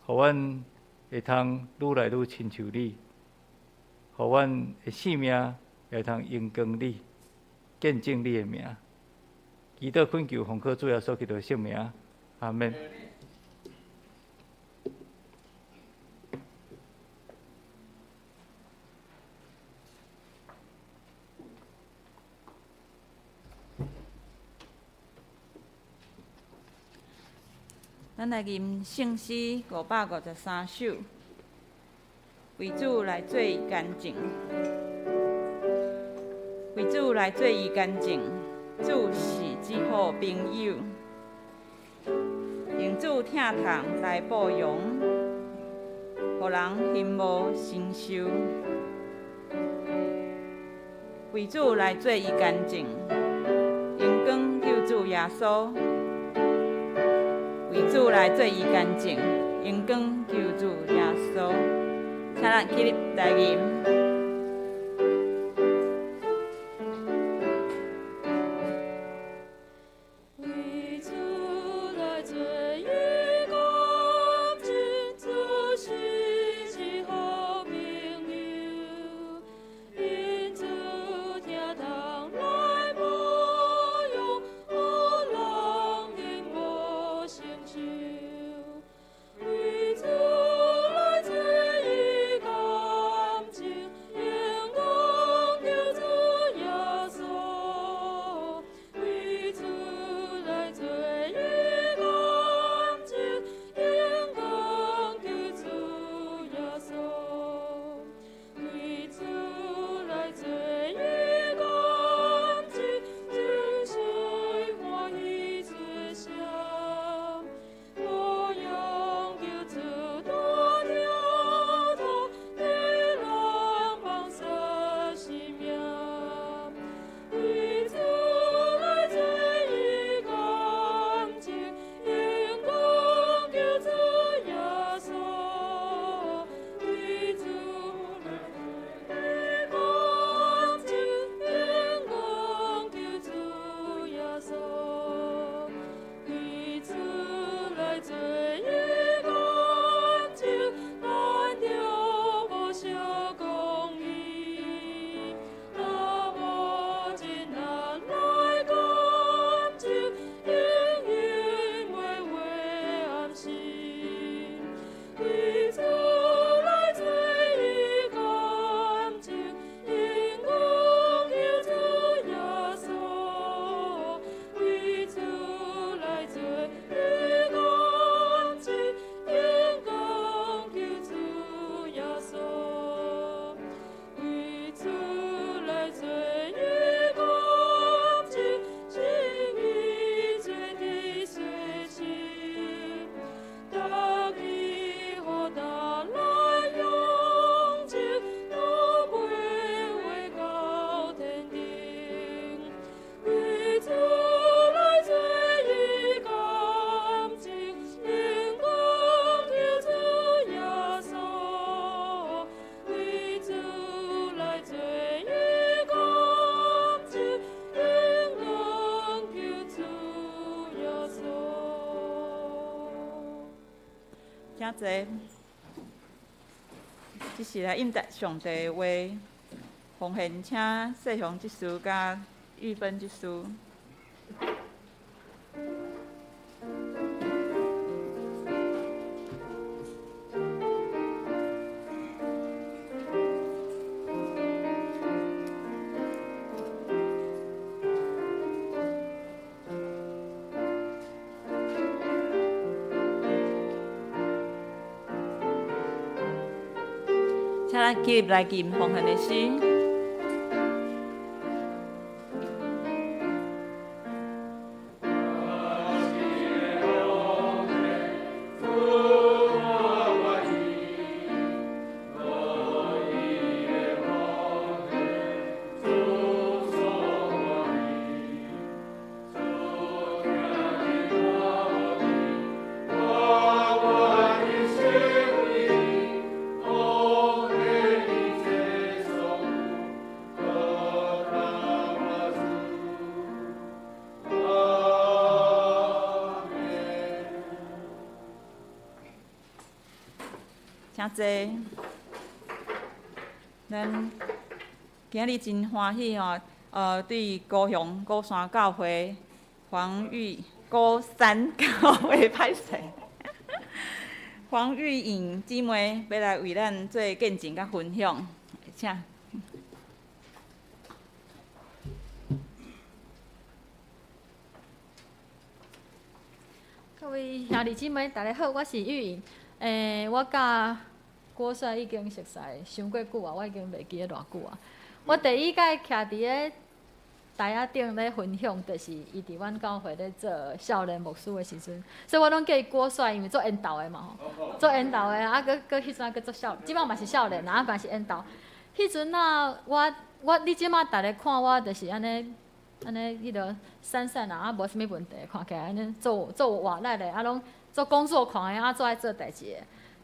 予阮會通愈來愈親像你，予阮的生命會通榮光你，見證你的名。祈禱懇求奉靠主耶穌基督的聖名，阿們。咱來吟聖詩553首，為主來做伊乾淨，為主來做伊乾淨，主是至好朋友，用主疼痛來報榮，予人欣慕承受。為主來做伊乾淨，榮光救主耶穌。為主來做伊乾淨，榮光救主耶穌。請咱起立來吟。為主來做伊乾淨，主是至好朋友。請坐。這是來應答上帝的話，奉獻，請世雄執事佮玉芬執事。請咱起立來吟奉獻的詩。請坐。咱今日真歡喜吼，對高雄鼓山教會黃玉鼓山教會歹勢，黃玉穎姊妹欲來為咱做見證佮分享，請。各位兄弟姊妹，大家好，我是玉穎。我佮郭帥已經熟似傷過久啊，我已經袂記得偌久啊。我第一擺徛佇咧台仔頂咧分享，就是伊佇阮教會咧做少年牧師的時陣，所以我攏叫伊郭帥，因為做緣投的嘛吼，做緣投的啊，閣閣彼陣閣做少，這擺嘛是少年啊，嘛是緣投。彼陣啊，我你這擺逐个看我，就是按呢按呢彼个散散啊，啊無啥物問題，看起來按呢做做活力的，啊攏做工作狂的，啊做愛做代誌的。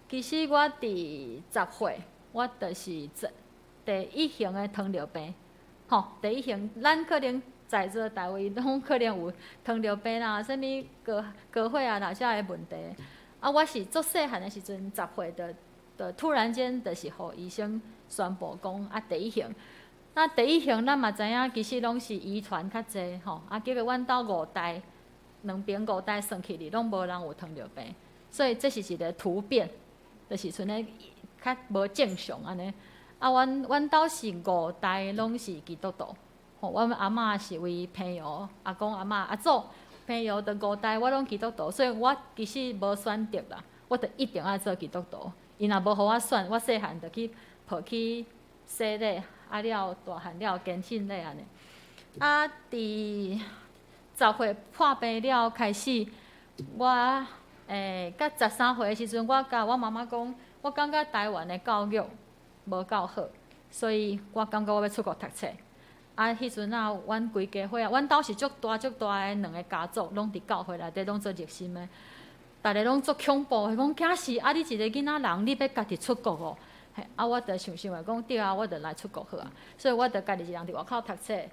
其實我佇10歲，我就是第一型的糖尿病，吼，第一型，咱可能在座大位攏可能有糖尿病啦，啥物高高血壓啦，遮个問題。啊，我是足細漢的時陣，10歲就突然間就是予醫生宣布講啊，第一型。那第一型咱嘛知影，其實攏是遺傳較濟吼，啊，結果阮兜五代，兩邊五代算起來，攏無人有糖尿病，所以這是一個突變。就是賰咧較無正常按呢。啊，阮兜是五代攏是基督徒，吼，阮阿嬤是佇平遙，阿公阿嬤阿祖平遙的五代我攏基督徒，所以我其實無選擇啦，我就一定愛做基督徒。𪜶若無予我選，我細漢就去抱去洗禮，啊了大漢了堅信禮按呢。啊，佇10歲破病了開始，我。甲13歲的時陣，我佮我媽媽講，我感覺台灣的教育無夠好，所以我感覺我欲出國讀冊。啊，彼陣啊，阮規家伙仔，阮兜是足大足大的兩个家族，攏佇教會內底攏做熱心的，逐个攏足恐怖的，講驚死啊！你一個囡仔人，你欲家己出國哦？嘿，啊，我就想想講，對啊，我就來出國好啊，所以我就家己一人佇外口讀冊。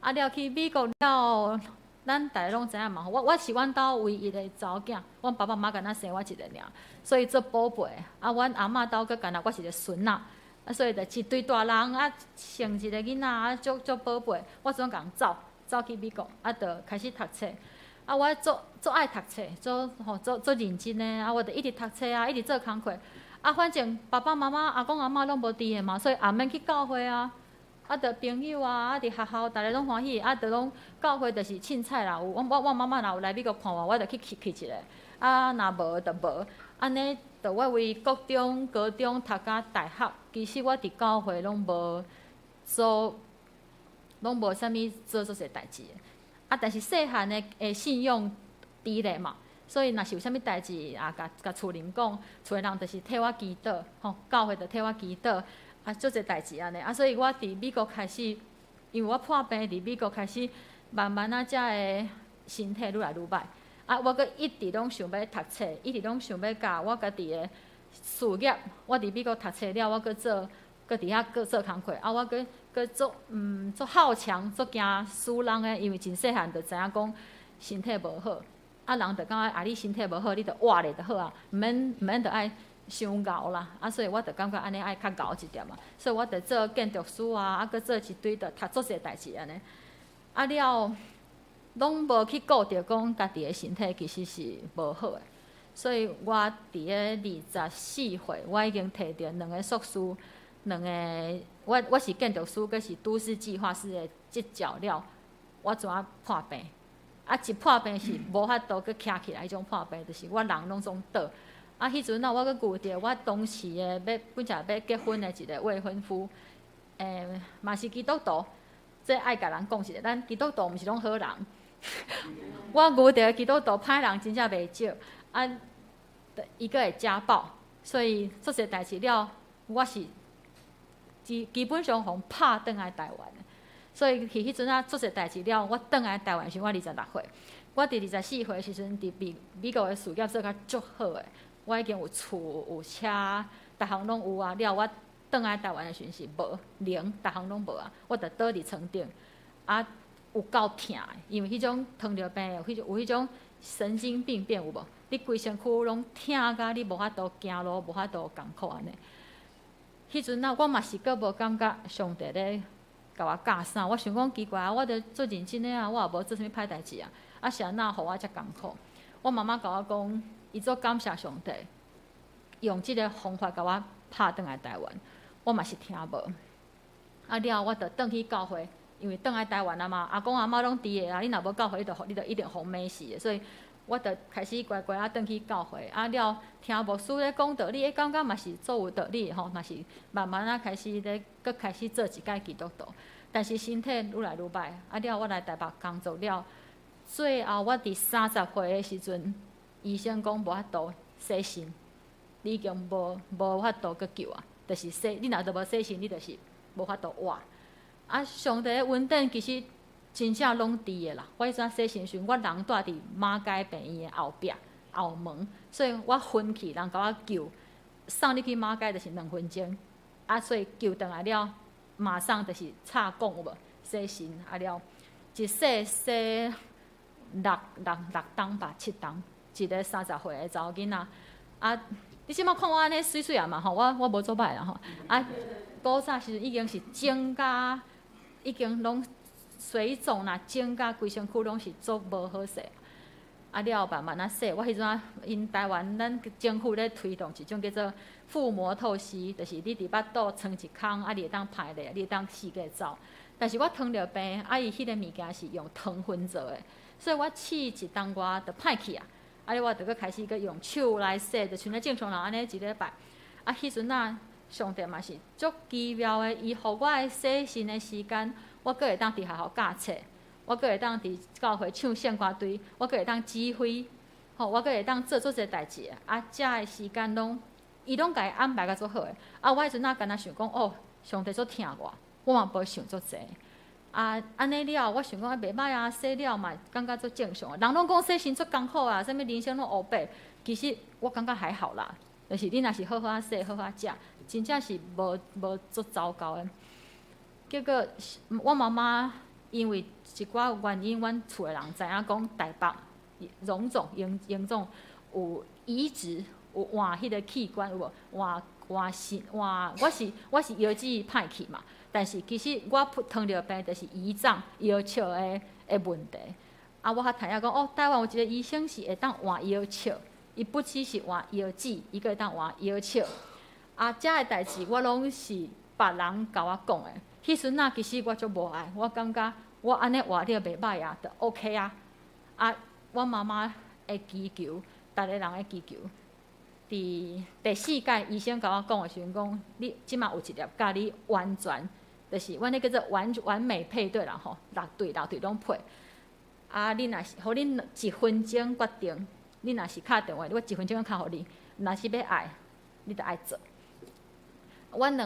啊，了去美國了。咱逐个攏知影嘛，我是阮兜唯一的查某囝，阮爸爸媽媽干焦生我一个爾，所以做寶貝。啊，阮阿嬤兜閣干焦我是一个孫仔，啊，所以就一堆大人啊，生一个囡仔啊，足足寶貝。我總共走走去美國，啊，就開始讀冊。啊，我足足愛讀冊，足吼足足認真的，啊，我就一直讀冊啊，一直做工課。啊，反正爸爸媽媽、阿公阿嬤攏無佇的嘛，所以也免去教會啊。啊，著朋友啊，啊，佇學校，逐个攏歡喜，啊，著攏教會就是凊彩啦。有我媽媽若有來美國看我，我就去去去一下。啊，若無就無。按呢，著我為國中、高中讀甲大學，其實我佇教會攏無做，攏無啥物做足濟代誌。啊，但是細漢的信仰佇咧嘛，所以若是有啥物代誌啊，共厝人講，厝的人就是替我祈禱，吼，教會就替我祈禱。啊，足濟代誌按呢，啊，所以我佇美國開始，因為我破病佇美國開始，慢慢仔才會身體愈來愈歹。啊，我閣一直攏想欲讀冊，一直攏想欲共我家己的事業。我佇美國讀冊了，我閣做，閣佇遐閣做工課。啊，我閣閣足足好強，足驚輸人的，因為真細漢就知影講身體無好。啊，人就感覺啊，你身體無好，你就活咧就好啊，毋免著愛傷𠢕啦。啊，所以我就感覺按呢愛較𠢕一點啊。所以我就做建築師啊，啊，閣做一堆，就讀足濟代誌按呢。啊了，攏無去顧著講家己的身體其實是無好的。所以我佇咧24歲，我已經提著兩個碩士，兩個我是建築師，閣是都市計劃師的執照了，我怎啊破病？啊！一破病是無法度閣徛起來，彼種破病，就是我人攏總倒。啊，彼陣啊，我閣遇著我當時的欲本來欲結婚的一個未婚夫，嘛是基督徒。這愛共人講一下，咱基督徒毋是攏好人。我遇著基督徒歹人真正袂少。啊，伊閣會家暴，所以足濟代誌了，我是基本上予拍轉來台灣。所以去彼陣啊，足濟代誌了，我轉來台灣時，我26歲。我佇24歲時陣，佇美國的事業做較足好的，我已經有厝有車，逐項攏有啊。了，我轉來台灣的時陣是無零，逐項攏無啊。我就倒佇床頂，啊，有夠疼的，因為彼種糖尿病有彼種神經病變有無？你規身軀攏疼甲你無法度行路，無法度艱苦按呢。彼陣啊，我嘛是閣無感覺上帝咧共我教啥，我想講奇怪啊，我著足認真的啊，我也無做啥物歹代誌啊，啊是按怎予我遮艱苦？我媽媽共我講，伊足感謝上帝，用這个方法共我拍轉來台灣，我嘛是聽無。啊了，我就轉去教會，因為轉來台灣啊嘛，阿公阿嬤攏佇个啊，你若無教會，你就一定予罵死的，所以我就開始乖乖仔轉去教會。啊了，聽牧師咧講道理，感覺嘛是足有道理吼，嘛是慢慢仔開始咧，閣開始做一擺基督徒。但是身體愈來愈歹，啊了，我來台北工作了，最後我佇30歲的時陣，醫生講無法度洗腎，你已經無法度閣救啊，就是洗，你若都無洗腎，你就是無法度活。啊，上帝的恩典其實真正攏佇的啦。我彼陣洗腎時，我人蹛佇馬偕病院的後壁後門，所以我昏去，人共我救，送入去馬偕就是2分鐘。啊，所以救轉來了，馬上就是插管有無？洗腎啊了，一洗洗六冬吧，7冬，一個30歲的查某囡仔。啊，你這擺看我按呢媠媠啊嘛吼，我無做歹啦吼。啊，古早時陣已經是腫甲，已經攏水腫啦，腫甲規身軀攏是足無好勢。啊了慢慢仔洗，我彼陣仔𪜶台灣咱政府咧推動一種叫做腹膜透析，就是你佇腹肚穿一空，啊你會當排咧，你會當四界走。但是我糖尿病，啊伊彼個物件是用糖分做的，所以我試一冬外就歹去啊。啊，我就閣開始閣用手來洗，就像咧正常人按呢一禮拜。啊，彼陣仔上帝嘛是足奇妙的，伊予我的洗腎的時間，我閣會當佇學校教冊，我閣會當佇教會唱聖歌隊，我閣會當指揮，吼，我閣會當做足濟代誌。啊，遮的時間攏，伊攏共伊安排甲足好的。啊，我彼陣仔敢若想講，哦，上帝足疼我，我嘛無想足濟。啊，按呢了，我想講啊，袂歹啊，洗了嘛，感覺足正常。人攏講洗腎足艱苦啊，啥物人生攏烏白，其實我感覺還好啦。就是你若是好好仔洗，好好仔食，真正是無足糟糕的。結果我媽媽因為一寡原因，阮厝的人知影講台北榮總榮總有移植，有換彼個器官有無？換換腎換，我是腰子歹去嘛。但是其實我糖尿病就是胰臟腰笑的問題。啊，我較知影講哦，台灣有一個醫生是會當換腰笑，伊不只是換腰子，伊閣會當換腰笑。啊，遮的代誌我攏是別人共我講的。彼陣仔其實我足無愛，我感覺我按呢活了袂歹啊，就 OK 啊。啊，我媽媽的祈求，逐个人的祈求，佇第四擺醫生共我講的時陣，講你這馬有一粒佮你完全，就是阮彼叫做完美配對啦吼，六對六對攏配。啊，你若是予恁一分鐘決定，你若是敲電話，我一分鐘敲予你，若是欲愛，你著愛做。阮彼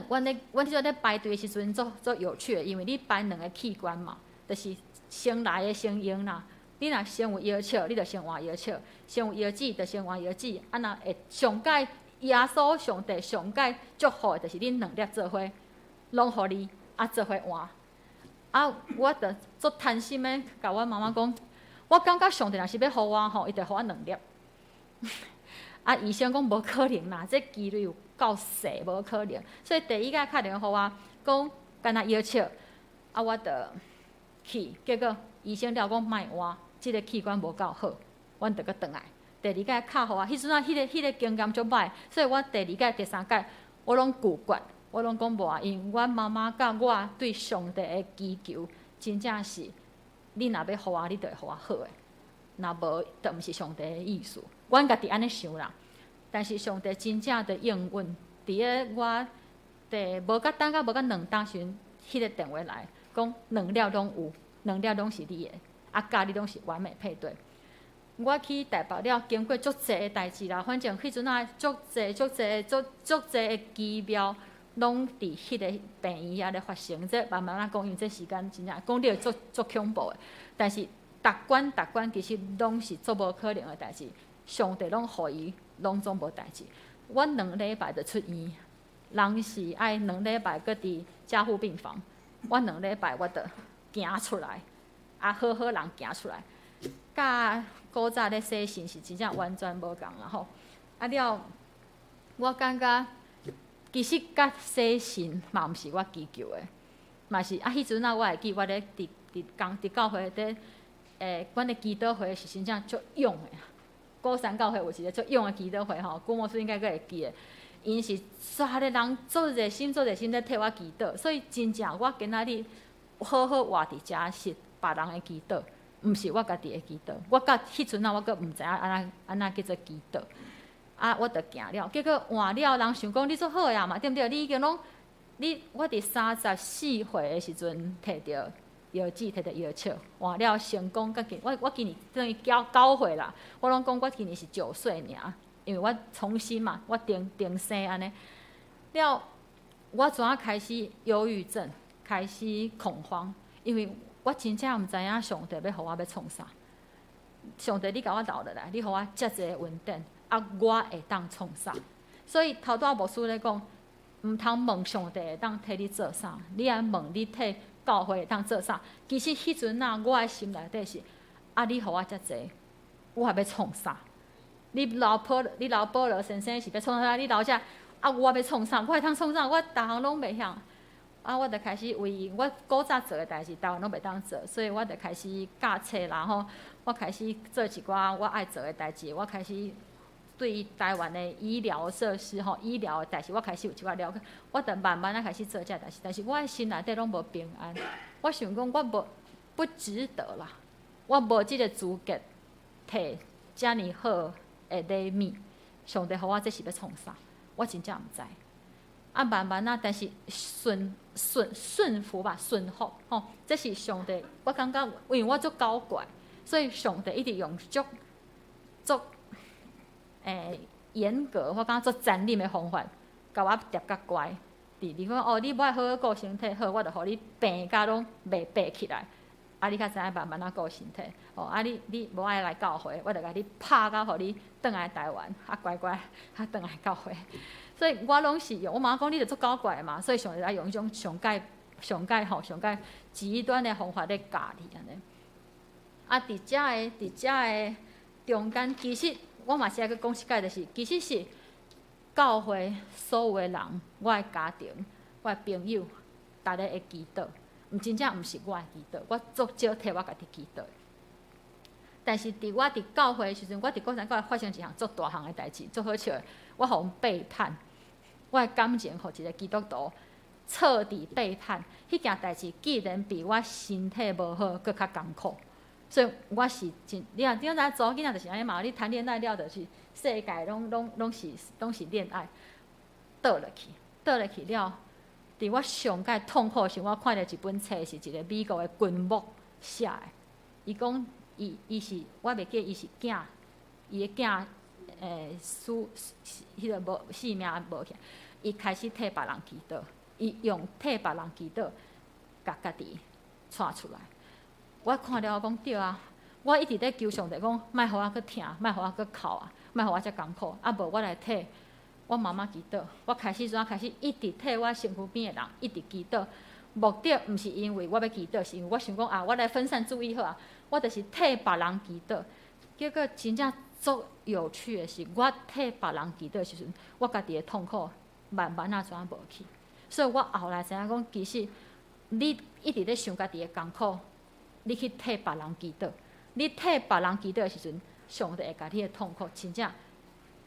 陣咧排隊的時陣，足足有趣的，因為你排兩个器官嘛，就是先來的先用啦。你若先有腰笑，你就先換腰笑；先有腰子，就先換腰子。啊，若會上蓋耶穌上帝上蓋祝福的，就是恁兩粒做伙，攏予你啊做伙換。啊，我就足貪心的，共阮媽媽講，我感覺上帝若是欲予我吼，伊就予我兩粒。啊，醫生講無可能啦，這幾率有夠細，無可能。所以第二擺敲電話予我，講干焦搖笑，啊，我就去，結果醫生了講莫換，這个器官無夠好，阮著閣轉來。第二擺敲予我，彼陣仔彼个經驗足歹，所以我第二擺、第三擺我攏拒絕，我攏講無啊，因為阮媽媽佮我對上帝的祈求，真正是，你若欲予我，你就會予我好的，若無，就毋是上帝的意思。阮家己按呢想啦，但是上帝真正的應允，佇咧我第無甲等甲無甲兩冬時陣，彼个電話來講兩粒攏有，兩粒攏是你的，啊，佮你攏是完美配對。我去台北了，經過足濟的代誌啦，反正彼陣仔足濟足濟足足濟的奇妙，攏佇彼个病院遐咧發生。這慢慢仔講，因為這時間真正講了足足恐怖的。但是逐關逐關其實攏是足無可能的代誌，上帝攏予伊攏總無代誌。我兩禮拜就出院，人是愛兩禮拜閣佇加護病房，我兩禮拜我就行出來，啊好好人行出來，佮古早咧洗腎是真正完全無仝啦吼。啊了，我感覺其實佮洗腎嘛毋是我祈求的，嘛是啊彼陣仔我會記我咧佇佇工佇教會咧，阮的祈禱會是真正足勇的。鼓山教會有一个足勇的祈禱會吼，古牧師應該閣會記得。𪜶是煞个人足熱心、足熱心咧替我祈禱，所以真正我今仔日好好活佇遮是別人的祈禱，毋是我家己的祈禱。我到彼陣仔我閣毋知影按怎按怎叫做祈禱。啊，我就行了，結果換了人想講你足好啊嘛，對毋對？你已經攏你我佇34歲的時陣提著藥劑，提著藥笑，換了成功，佮今我我今年等於九九歲啦，我攏講我今年是九歲爾，因為我重新嘛，我重重生按呢。了，我怎啊開始憂鬱症，開始恐慌，因為我真正毋知影上帝欲予我欲創啥。上帝，你共我留落來，你予我遮濟恩典，啊，我會當創啥？所以頭拄仔牧師咧講，毋通問上帝會當替你做啥，你愛問你替教會會當做啥。其實彼陣仔，我的心內底是，啊，你予我遮濟，我還欲創啥？你老婆，你老保羅先生是欲創啥？你留遮，啊，我欲創啥？我會通創啥？我逐項攏袂曉。啊，我就開始為我古早做的代誌，台灣攏袂當做，所以我就開始教冊啦吼。我開始做一寡我愛做的代誌，我開始對台灣的醫療設施吼、醫療的代誌，我開始有一寡了解。我就慢慢仔開始做這代誌，但是我的心內底攏無平安。我想講，我無不值得啦，我無這個資格提遮爾好的禮物。上帝予我這是欲創啥？我真正毋知。啊，慢慢仔，但是順順順服吧，順服吼，這是上帝。我感覺，因為我足古怪，所以上帝一直用足足嚴格，我感覺足殘忍的方法，共我捏甲乖。佇你講哦，你無愛好好顧身體，好，我就予你病甲攏袂爬起來。啊，你較知影慢慢仔顧身體。哦，啊你你無愛來教會，我就共你拍甲予你轉來台灣，啊乖乖，啊轉來教會。所以我攏是用，我媽講你就足古怪嘛，所以上帝愛用彼種上蓋上蓋吼上蓋極端的方法咧教你按呢。啊，佇遮的中間，其實我嘛是愛閣講一擺，就是其實是教會所有的人，我的家庭、我的朋友，逐个的祈禱，毋真正毋是我的祈禱，我足少替我家己祈禱。但是佇我佇教會的時陣，我佇鼓山教會發生一項足大項的代誌，足好笑的，我予人背叛，我的感情予一个基督徒徹底背叛。彼件代誌竟然比我身體無好閣較艱苦，所以我是真，你若你若知查某囡仔就是按呢嘛，你談戀愛了就是世界攏攏是攏是戀愛，倒落去，倒落去了，佇我上蓋痛苦的時，我看著一本冊是一个美國的軍牧寫的，伊講伊伊是我袂記伊是囝，伊的囝死彼个無性命無去，伊開始替別人祈禱，伊用替別人祈禱，共家己帶出來。我看了我講對啊，我一直咧求上帝講，莫予我閣疼，莫予我閣哭啊，莫予我遮艱苦，啊無我來替我媽媽祈禱。我開始怎開始一直替我身軀邊的人一直祈禱，目的毋是因為我欲祈禱，是因為我想講啊，我來分散注意好啊。我就是替別人祈禱。結果真正足有趣的是，我替別人祈禱的時陣，我家己的痛苦慢慢仔怎無去。所以我後來知影講，其實你一直咧想家己的艱苦，你去替別人祈禱，你替別人祈禱的時陣，上帝會共你的痛苦真正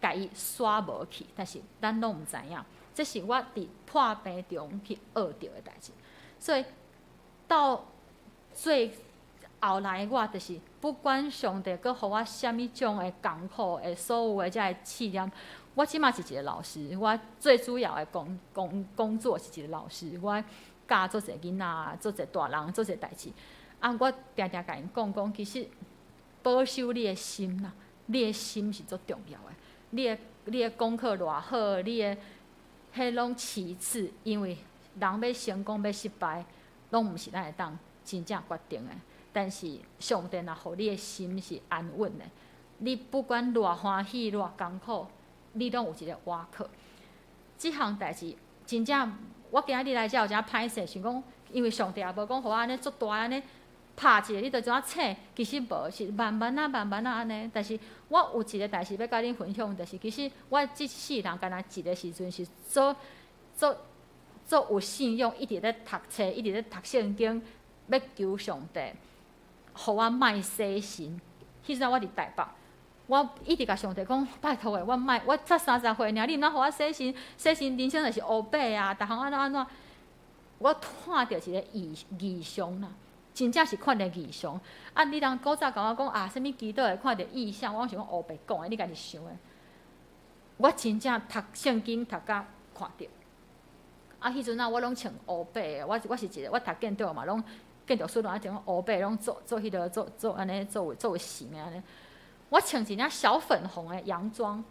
共伊徙無去。但是咱攏毋知影，這是我佇破病中去學著的代誌。所以到最後來，我就是不管上帝閣予我啥物種的艱苦的所有的這个試驗，我這馬是一个老師，我最主要的工作是一個老師，我教足濟囡仔，足濟大人，足濟代誌。啊，我定定共𪜶講講，其實保守你的心啦，你的心是足重要的。你的功課偌好，你的彼攏其次，因為人欲成功欲失敗，攏毋是咱會當真正決定的。但是上帝若予你的心是安穩的，你不管偌歡喜偌艱苦，你攏有一個倚靠。這項代誌真正，我今仔日來遮有誠歹勢，想講，因為上帝也無講予我按呢足大按呢拍一下，你就怎啊醒？其實無，是慢慢仔、慢慢仔按呢。但是我有一個代誌欲共恁分享，就是其實我這世人敢若一个時陣是足足足有信仰，一直咧讀冊，一直咧讀聖經，欲求上帝，予我莫洗身。彼陣我佇台北，我一直共上帝講，拜託的，我莫，我才30歲爾，你毋通予我洗身，洗身人生就是烏白啊，逐項按怎按怎。我看著一个異象啦，真正是看著異象。啊，你人古早共我講啊，啥物祈禱會看著異象，我想講烏白講的，你家己想的。我真正讀聖經讀甲看著。啊，彼陣啊，我攏穿烏白的，我是一个，我讀建築嘛，攏建築師攏愛穿烏白，攏做做彼個做做按呢做做有型的按呢。我穿一領小粉紅的洋裝，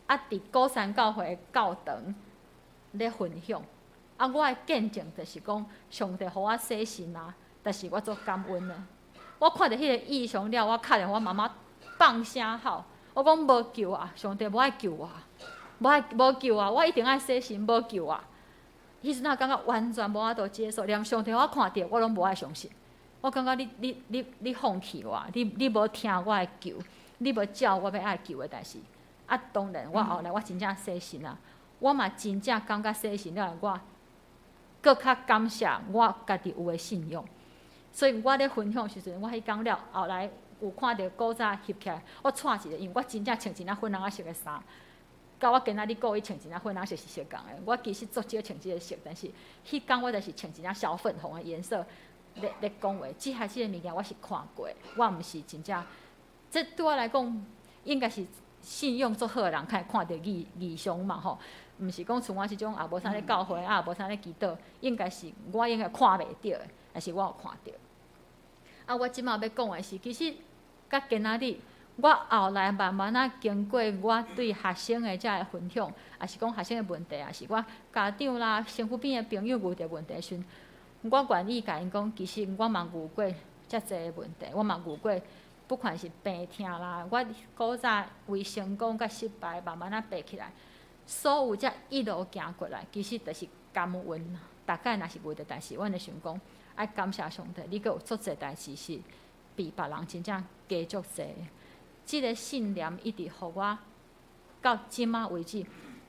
啊，佇鼓山教會教堂咧分享。啊，我的見證就是講，上帝予我洗身啊，但是我足感恩的。我看著彼个異象了，我敲電話我媽媽放聲吼，我講無救啊，上帝無愛救我，無愛無救啊，我一定愛洗身，無救啊。彼陣我感覺完全無法度接受，連上帝我看著我攏無愛相信。我感覺你放棄我，你無聽我的求，你無照我欲愛求的代誌。啊，當然我後來我真正洗身啊，我嘛真正感覺洗身了，我閣較感謝我家己有的信仰。所以我咧分享時陣，我彼工了後來有看著古早翕起來，我掣一下，因為我真正穿一領粉紅色的衫。佮我今仔日故意穿一領粉紅色是相仝的。我其實足少穿這个色，但是彼工我就是穿一領小粉紅的顏色咧講話。這下這个物件我是看過，我毋是真正。這對我來講，應該是信仰足好的人，較會看著異象嘛吼。毋是講像我這種也無啥咧教會，啊也無啥咧祈禱，應該是我應該看袂著的，但是我有看著。啊，我這馬欲講的是，其實佮今仔日，我後來慢慢仔經過我對學生的這个分享，抑是講學生的問題，抑是我家長啦、身軀邊的朋友遇著問題時，我願意共𪜶講，其實我嘛遇過遮濟的問題，我嘛遇過，不管是病痛啦，我古早為成功佮失敗，慢慢仔爬起來，所有這一路行過來，其實就是感恩。逐擺若是遇著代誌，阮會想講，愛感謝上帝，你閣有足濟代誌是比別人真正加足濟。這个信念一直予我到這馬為止，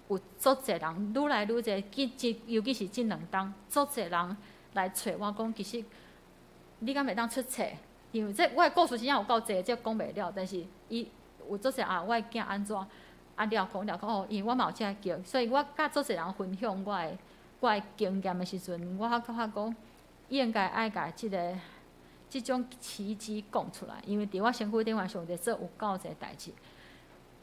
有足濟人愈來愈濟，尤其是這兩冬，足濟人來揣我講，其實你敢會當出冊？因為這我的故事真正有夠濟，這講袂了。但是伊有足濟啊，我的囝按怎啊了講了講哦，因為我嘛有這个經，所以我佮足濟人分享我的經驗的時陣，我感覺講應該愛共這種奇蹟講出來，因為佇我身軀頂懸上帝做有夠濟代誌。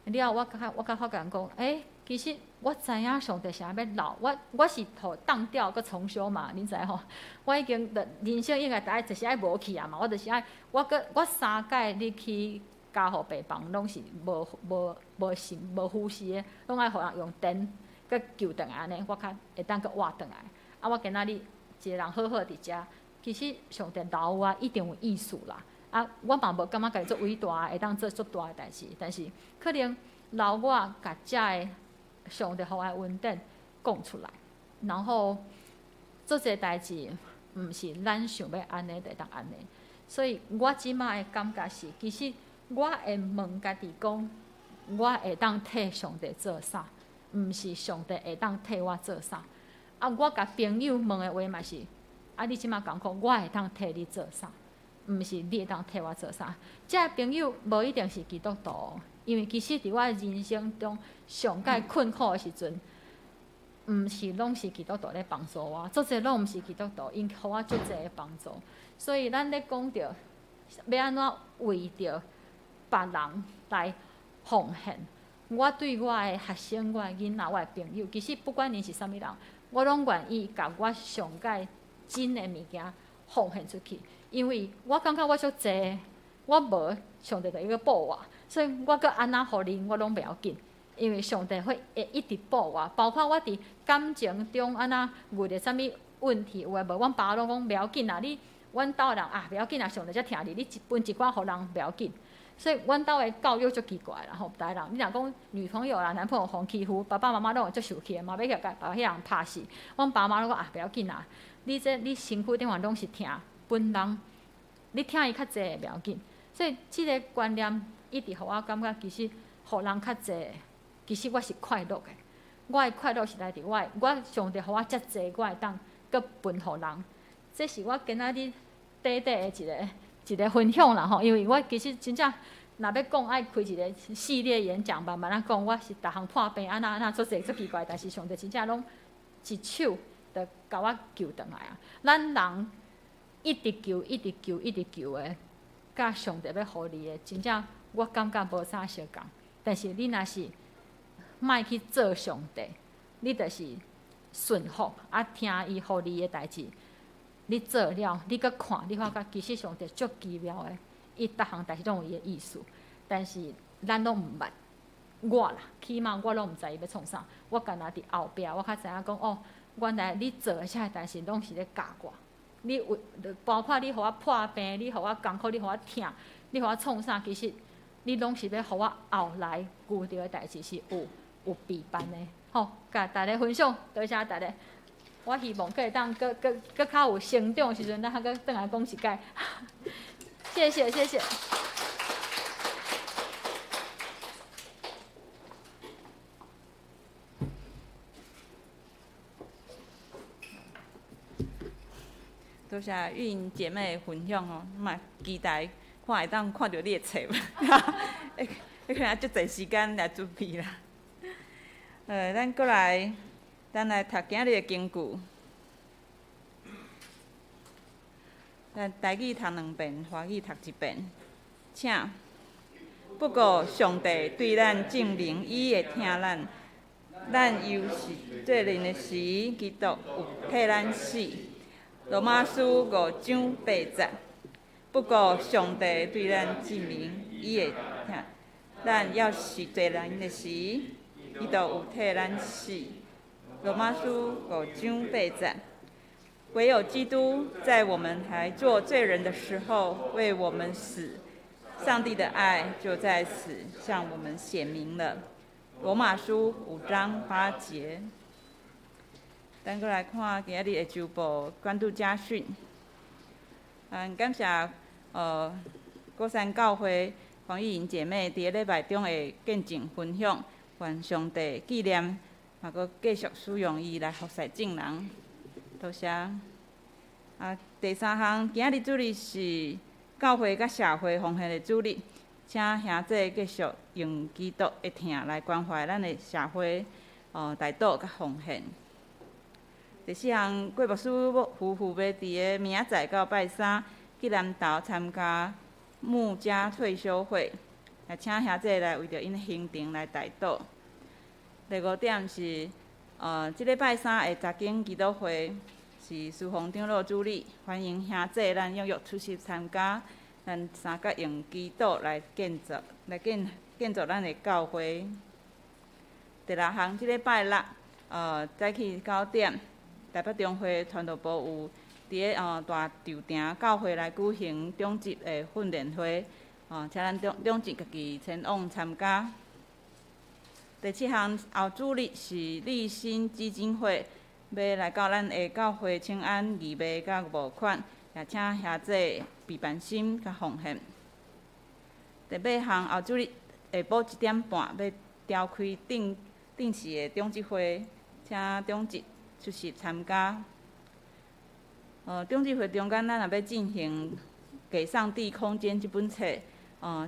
了後我較發覺講，欸，其實我知影上帝啥欲留我，我是予當掉閣重修嘛，恁知吼？我已經人生應該愛就是愛無去啊嘛，我就是愛我閣我三擺入去加護病房，攏是無心無呼吸的，攏愛予人用電閣救轉來按呢，我較會當閣活轉來。啊，我今仔日一个人好好佇遮，其實上帝留我一定有意思啦。啊，我嘛無感覺家己足偉大，會當做足大的代誌，但是可能留我共遮个上帝予我的恩典講出來，然後做這個代誌，毋是咱想欲按呢就會當按呢。所以我這馬的感覺是，其實我會問家己講，我會當替上帝做啥？毋是上帝會當替我做啥？啊，我共朋友問的話嘛是，啊，你這馬艱苦，我會當替你做啥？毋是你會當替我做啥？這个朋友無一定是基督徒，因為其實佇我人生中上蓋困苦的時陣，毋是攏是基督徒咧幫助我，足濟攏毋是基督徒，𪜶予我足濟的幫助。所以咱咧講著欲按怎為著別人來奉獻，我對我的學生、我的囡仔、我的朋友，其實不管𪜶是啥物人，我攏願意共我上蓋真的物件奉獻出去，因為我感覺我足濟，我無上帝就會閣補我，所以我閣按怎予恁，我攏袂要緊，因為上帝會一直補我，包括我佇感情中按怎遇著啥物問題，有的無，阮爸攏講袂要緊啦，你阮兜人啊袂要緊啦，上帝才疼你，你分一寡予人袂要緊。所以阮兜的教育足奇怪啦吼，逐个人，你若講女朋友啦、男朋友予欺負，爸爸媽媽攏會足受氣的嘛，欲共把彼人拍死。阮爸媽攏講啊，袂要緊啦，你這你身軀頂懸攏是疼分人，你疼伊較濟袂要緊。所以這个觀念一直予我感覺，其實予人較濟，其實我是快樂的。我的快樂是來佇我的，我上帝予我遮濟，我會當閣分予人。這是我今仔日短短的一个一个分享啦吼，因為我其實真正若欲講愛開一个系列演講，慢慢仔講，我是逐項破病按怎按怎足濟足奇怪，但是上帝真正攏一手就共我救轉來啊！咱人一直求、一直求、一直求的，佮上帝欲予你的，真正我感覺無啥相仝。但是你若是莫去做上帝，你就是順服啊，聽伊予你的代誌。你做了，你閣看，你發覺其實上帝足奇妙的，伊逐項代誌攏有伊的意思，但是咱攏毋捌。我啦，起碼我攏毋知伊欲創啥，我干焦佇後壁，我較知影講哦，原來你做的這个代誌攏是咧教我。你有包括你予我破病，你予我艱苦，你予我疼，你予我創啥，其實你攏是欲予我後來遇著的代誌是有有備辦的。好，共大家分享，多謝大家。我希望閣會當閣閣閣較有成長的時陣，咱閣轉來講一擺。謝謝謝謝。多謝玉瑩姐妹的分享哦，嘛期待看會當看著你的冊，會會可能足濟時間來準備啦。咱閣來，咱來讀今日的經句。咱台語讀兩遍，華語讀一遍，請。不過上帝對咱證明，伊會疼咱，咱猶是罪人的時，基督有替咱死。羅馬書五章八節。不過上帝對咱證明，伊會疼咱，猶是罪人的時，基督有替咱死。羅馬書五章八節。唯有基督在我們還做罪人的時候為我們死，上帝的愛就在此向我們顯明了。羅馬書五章八節。咱閣來看今仔日的週報關注家訊。感謝果山教會黃玉瑩姐妹佇禮拜中的見證分享，願上帝紀念，嘛閣繼續使用伊來服侍眾人。多謝。啊，第三項，今仔日主日是教會佮社會奉獻的主日，請兄弟繼續用基督的疼來關懷咱的社會，代禱佮奉獻。第四項，郭牧師夫婦欲佇个明仔載到拜三去南投參加牧家退休會，來請兄弟來為著𪜶的行程來代禱。第五點是，這禮拜三的查經祈禱會是蘇宏長老主理，歡迎兄弟咱踴躍出席參加，咱三角用祈禱來建造，來建建造咱的教會。第六項，這禮拜六，早起9點，台北中會傳道部有佇个大稻埕教會來舉行長執的訓練會，請咱長長執家己前往參加。第七項，後主日是立新基金會欲來到咱的教會請安義賣佮募款，也請兄弟備辦心佮奉獻。第八項，後主日下晡1點半欲召開定定時的長執會，請長執出席參加。長執會中間，咱也欲進行《給上帝空間》這本冊，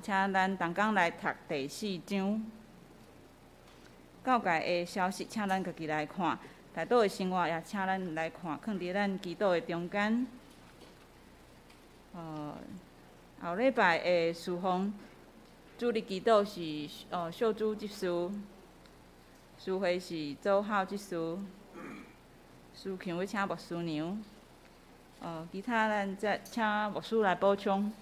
請咱同工來讀第四章。告解的消息，請咱家己來看；代禱的生活也請咱來看，囥佇咱祈禱的中間。後禮拜的事奉主日祈禱是秀珠執事，司會是周浩執事，司琴欲請牧師娘。其他咱再請牧師來補充。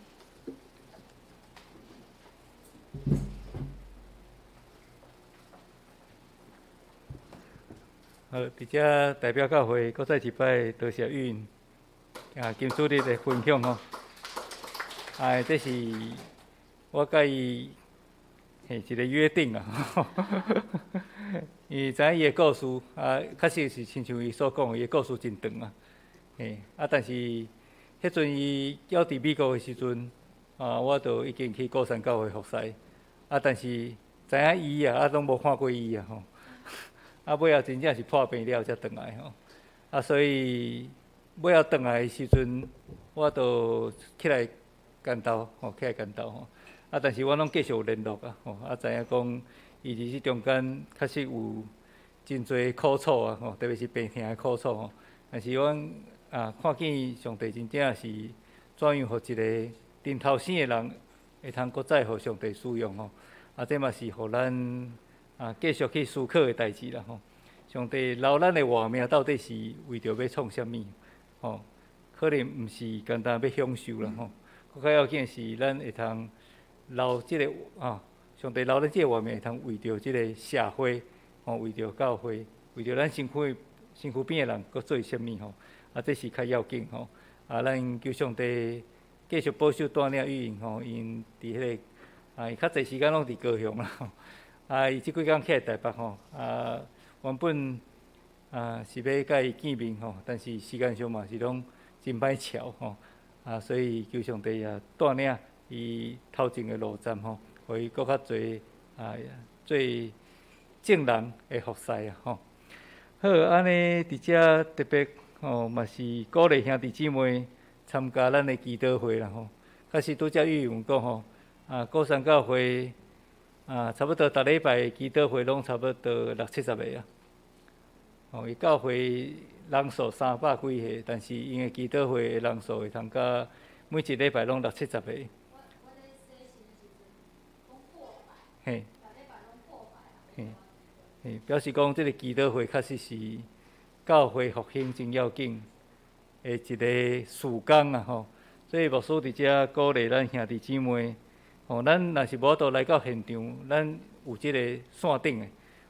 好，佇遮代表教會，閣再一擺多謝玉瑩啊，金主日的分享吼。哎，這是我佮伊嘿一個約定啊。伊知影伊的故事啊，確實是親像伊所講的，伊的故事真長啊。嘿，啊，但是彼陣伊猶佇美國的時陣，啊，我就已經去鼓山教會服侍。啊，但是知影伊啊，啊，攏無看過伊啊吼。啊，尾後真正是破病了才轉來吼。啊，所以尾後轉來的時陣，我就起來牽頭吼，起來牽頭吼。啊，但是我攏繼續有聯絡啊吼。啊，知影講伊佇這中間確實有真濟苦楚啊吼，特別是病痛的苦楚吼。但是阮啊，看見上帝真正是怎樣，予一個陣頭生的人會通閣再予上帝使用吼。啊，這嘛是予咱啊繼續去思考的代誌啦吼。上帝留咱的活命到底是為著欲創啥物？吼，可能毋是簡單欲享受啦吼。閣較要緊是咱會通留這個啊，上帝留咱這個活命會通為著這個社會，吼，為著教會，為著咱身軀身軀邊的人，閣做啥物吼？啊，這是較要緊吼。啊，咱求上帝繼續保守帶領玉瑩吼，𪜶佇彼個啊，伊較濟時間攏佇高雄啦。啊，伊這幾工起來台北吼，啊，原本啊是欲佮伊見面吼，但是時間上嘛是攏真歹喬吼。啊，所以求上帝也帶領伊頭前的路程吼，予伊閣較濟啊做眾人的服侍啊吼。好，按呢佇遮特別吼，嘛是鼓勵兄弟姊妹參加咱的祈禱會啦吼。確實拄才玉瑩講吼，啊，鼓山教會啊，差不多逐禮拜祈禱會攏差不多六七十個啊。吼，伊教會人數三百幾個，但是𪜶的祈禱會的人數會通甲每一禮拜攏六七十個。嘿。嘿，嘿，表示講這个祈禱會確實是教會復興真要緊的一個事工啊吼。所以牧師佇遮鼓勵咱兄弟姊妹，吼，咱若是無法度來到現場，咱有這個線頂的，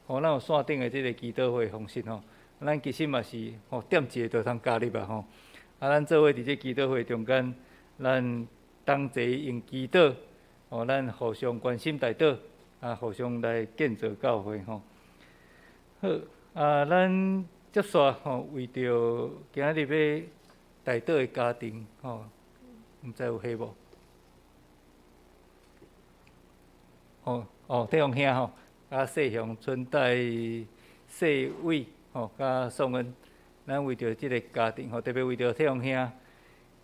吼，咱有線頂的這個祈禱會方式吼，咱其實嘛是吼點一個就通加入啊吼。啊，咱做伙佇這祈禱會中間，咱同齊用祈禱，吼，咱互相關心代禱，啊，互相來建造教會吼。好，啊，咱接續吼，為著今仔日欲代禱的家庭吼，毋知有彼無？哦哦，帝王兄吼，佮世雄、春代、世偉吼，佮宋恩，咱為著這个家庭吼，特別為著帝王兄，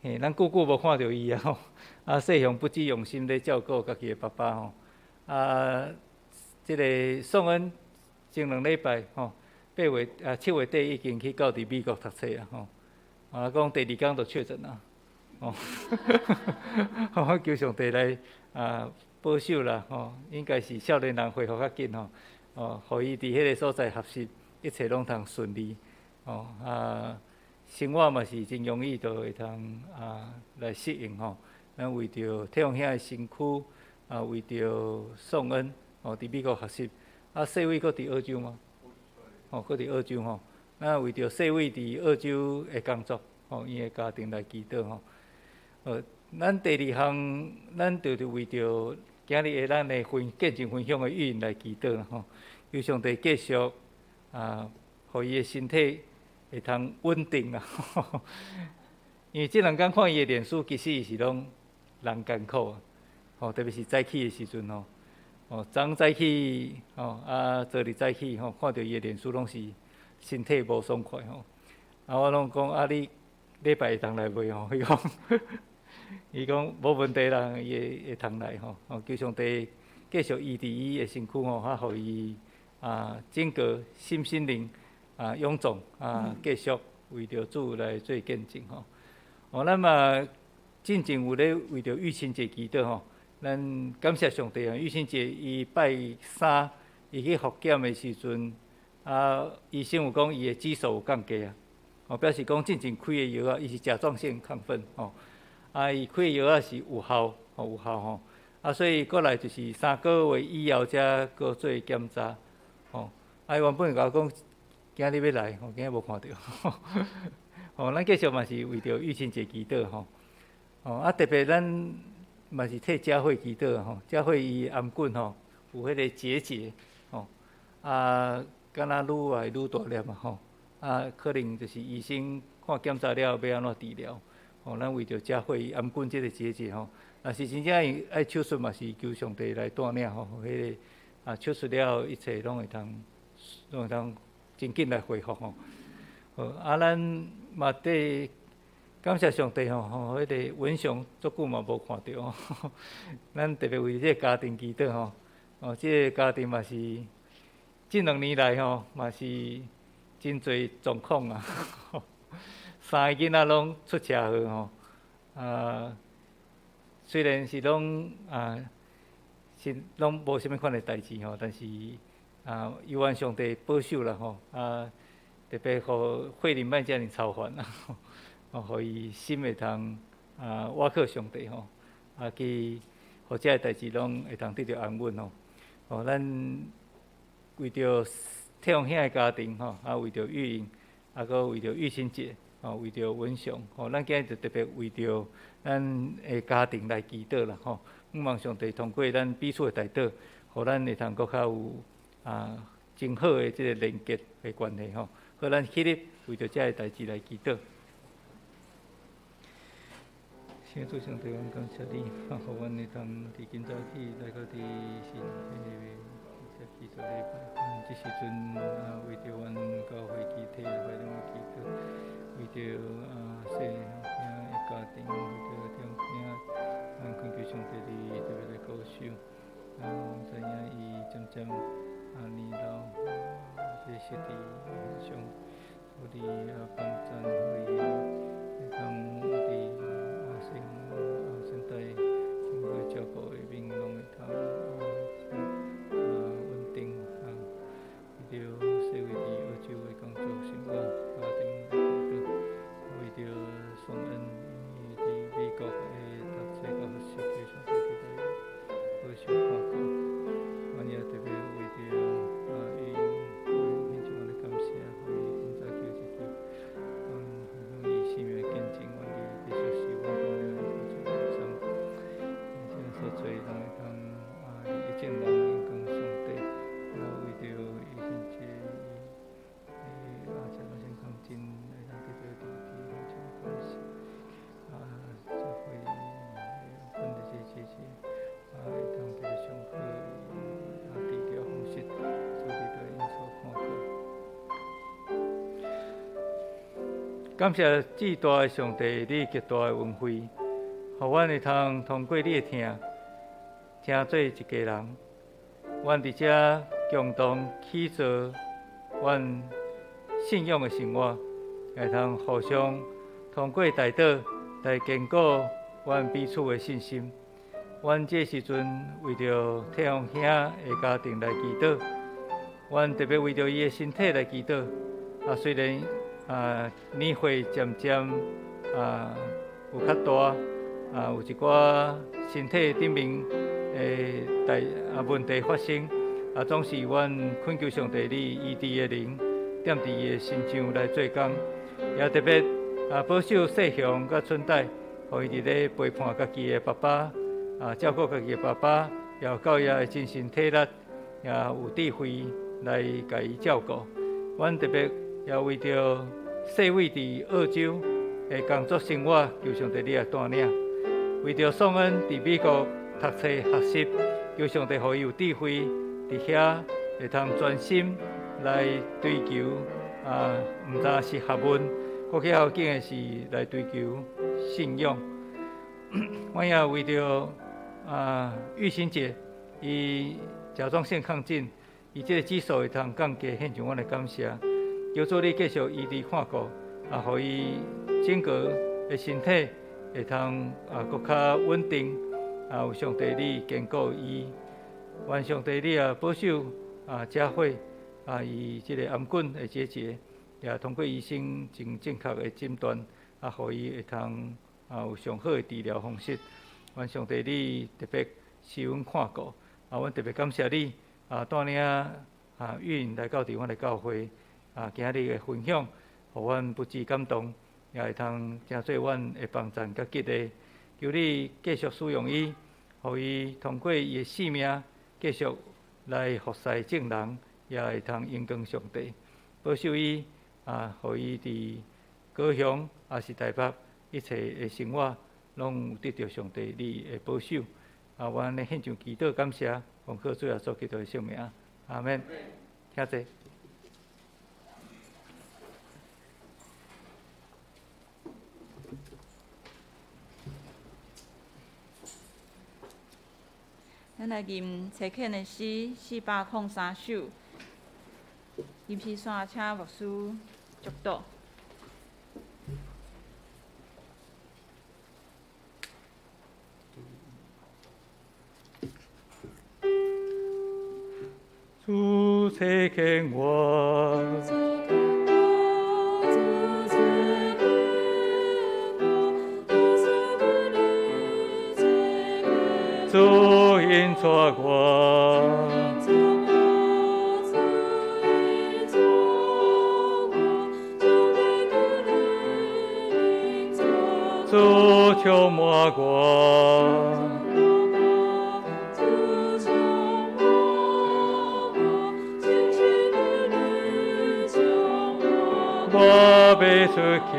嘿，咱久久無看著伊啊吼，啊，世雄不止用心咧照顧家己的爸爸吼，啊，這个宋恩前兩禮拜吼，8月啊7月底已經去到佇美國讀冊啊吼，啊，講第二工就確診啊，吼，我求上帝來啊保守啦吼，應該是少年人恢復較緊吼，哦，予伊佇彼个所在學習，一切攏通順利，吼啊，生活嘛是真容易就會通啊來適應吼。咱為著帝王兄的身軀，啊，為著宋恩哦，佇美國學習，啊，世偉閣佇澳洲嗎？哦，閣佇澳洲吼。咱為著世偉佇澳洲的工作，吼，伊的家庭來祈禱吼。咱第二項，咱就是為著今日的咱的分見證分享的玉瑩來祈禱吼，求上帝繼續啊，予伊的身體會通穩定啊。因為這兩工看伊的臉書，其實伊是攏人艱苦啊，吼，特別是早起的時陣吼，哦，昨早起，吼，啊，昨日早起吼，看著伊的臉書攏是身體無爽快吼，啊，我攏講啊，你禮拜會當來袂吼？伊講，伊講無問題啦，伊會會通來吼，哦，求上帝繼續醫治伊的身軀吼，啊，予伊啊整個身心靈啊勇壯啊，繼續為著主來做見證吼。哦，咱嘛進前有咧為著玉清姐祈禱吼，咱感謝上帝啊！玉清姐伊拜三伊去復檢的時陣，啊，醫生有講伊的指數有降低啊，哦，表示講進前開的藥啊，伊是甲狀腺亢奮吼，啊，伊開的藥啊是有效，吼有效吼，啊，所以過來就是3個月以後才閣做檢查，吼，啊，伊原本共我講今日欲來，吼，今日無看著。吼，咱繼續嘛是為著玉清姐祈禱吼，吼啊，特別咱嘛是替佳慧祈禱吼，佳慧伊頷頸吼有彼個結節吼，啊，敢若愈來愈大粒嘛吼，啊，可能就是醫生看檢查了欲按怎治療，吼，咱為著佳慧伊頷頸這個結節吼，若是真正愛手術嘛是求上帝來帶領吼，彼個啊手術了後一切攏會當真緊來恢復吼。好，啊，咱嘛得感謝上帝吼，吼，彼個文雄足久嘛無看著吼，咱特別為這個家庭祈禱吼，哦，這個家庭嘛是這兩年來吼，嘛是真濟狀況啊，三個囡仔攏出車禍吼，啊，雖然是攏啊，是攏無啥物款的代誌吼，但是啊，猶原上帝保守啦吼，啊。特別予慧玲莫遮爾操煩啊，哦，予伊心會通啊，倚靠上帝吼，啊，去予這个代誌攏會當得著安穩吼。哦，咱為著天王兄的家庭吼，啊，為著玉英，啊，閣為著玉清姐，吼，為著文雄，吼，咱今日就特別為著咱的家庭來祈禱啦，吼。向望上帝通過咱彼此的代禱，予咱會通閣較有啊真好的這個連結的關係吼。好，咱起立為著這个代誌來祈禱。聖主上帝，阮感謝你，予阮會當佇今早起來到佇神的這去做禮拜。阮這時陣啊，為著阮教會肢體來來祈禱，為著啊細兄的家庭，為著中兄，咱懇求上帝你特別來保守。啊，知影伊漸漸啊年老，這實際上，所以啊幫贊予伊會當佇啊身啊身體經過照顧的面攏會當啊啊穩定啊，為著世衛佇澳洲的工作生活家庭來祈禱，為著宋恩伊佇美國的讀冊佮學習，求上帝佇來保守看顧，阮也特別為著啊伊獻上阮的感謝，予伊今早起有一支，阮分享伊生命的見證，願伊繼續是阮帶領伊去做人生，這所做攏會當啊一眾人榮光上帝，也為著伊先這伊啊甲狀腺亢進會當得著醫治，獻上感謝，啊，這回阮的這姐姐啊會當得著上好啊治療方式，主你來恩賜看顧。感謝至大的上帝，你極大的恩惠，予阮會通通過你的疼，成做一家人。阮佇遮共同起造阮信仰的生活，會通互相通過代禱來堅固阮彼此的信心。阮這時陣為著天王兄的家庭來祈禱，阮特別為著伊的身體來祈禱。啊，雖然啊年歲漸漸啊有較大，啊有一寡身體頂面的代啊問題發生，啊總是阮懇求上帝你醫治的靈，踮佇伊的身上來做工，也特別啊保守細雄佮春代，予伊佇咧陪伴家己的爸爸，啊照顧家己的爸爸，也有夠伊的精神體力，也有智慧來共伊照顧。阮特別也為著細偉佇澳洲的工作生活，求上帝你来帶領。為著宋恩佇美國讀冊學習，求上帝予伊有智慧，佇遐會通專心來追求啊，毋單是學問，閣較要緊的是來追求信仰。我也為著啊玉心姐，伊甲狀腺亢進，伊這个指數會通降低，獻上阮的感謝。求主你繼續醫治看顧，啊，予伊整個的身體會通啊，閣較穩定。啊，有上帝你堅固伊，願上帝你也保守啊，佳慧啊，伊這个頷頸的結節，也通過醫生真正確的診斷，啊，予伊會通啊有上好的治療方式。願上帝你特別賜阮看顧，啊，阮特別感謝你啊，帶領啊玉穎來到佇阮的教會啊，今日的分享，予阮不止感動，也會通成做阮的幫贊佮激勵。求你繼續使用伊，予伊通過伊的生命，繼續來服侍眾人，也會通榮光上帝。保守伊啊，予伊佇高雄抑是台北，一切的生活，攏有得著上帝你的保守。啊，阮按呢獻上祈禱感謝，奉靠主耶穌基督的聖名，阿們。請坐。咱來吟齊勸的詩403首，吟詩線請牧師祝禱。主差遣我，主引帶我，主充滿我。我欲出去，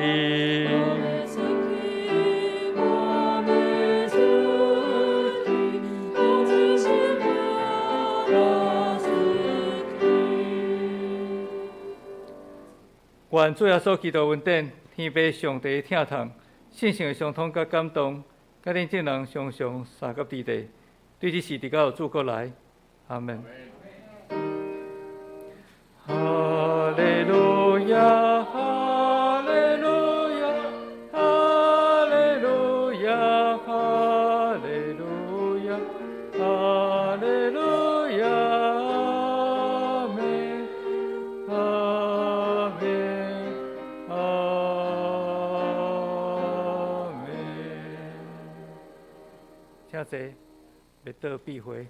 願主耶穌基督恩典、天父上帝疼痛、聖神的相通佮感動，佮恁眾人常常相佮佇咧，對這時直到主閣來，阿們。哈利路亞，哈利路亞，哈利路亞，哈利路亞，哈利路亞，阿們，阿們，阿們。請坐，欲倒閉會。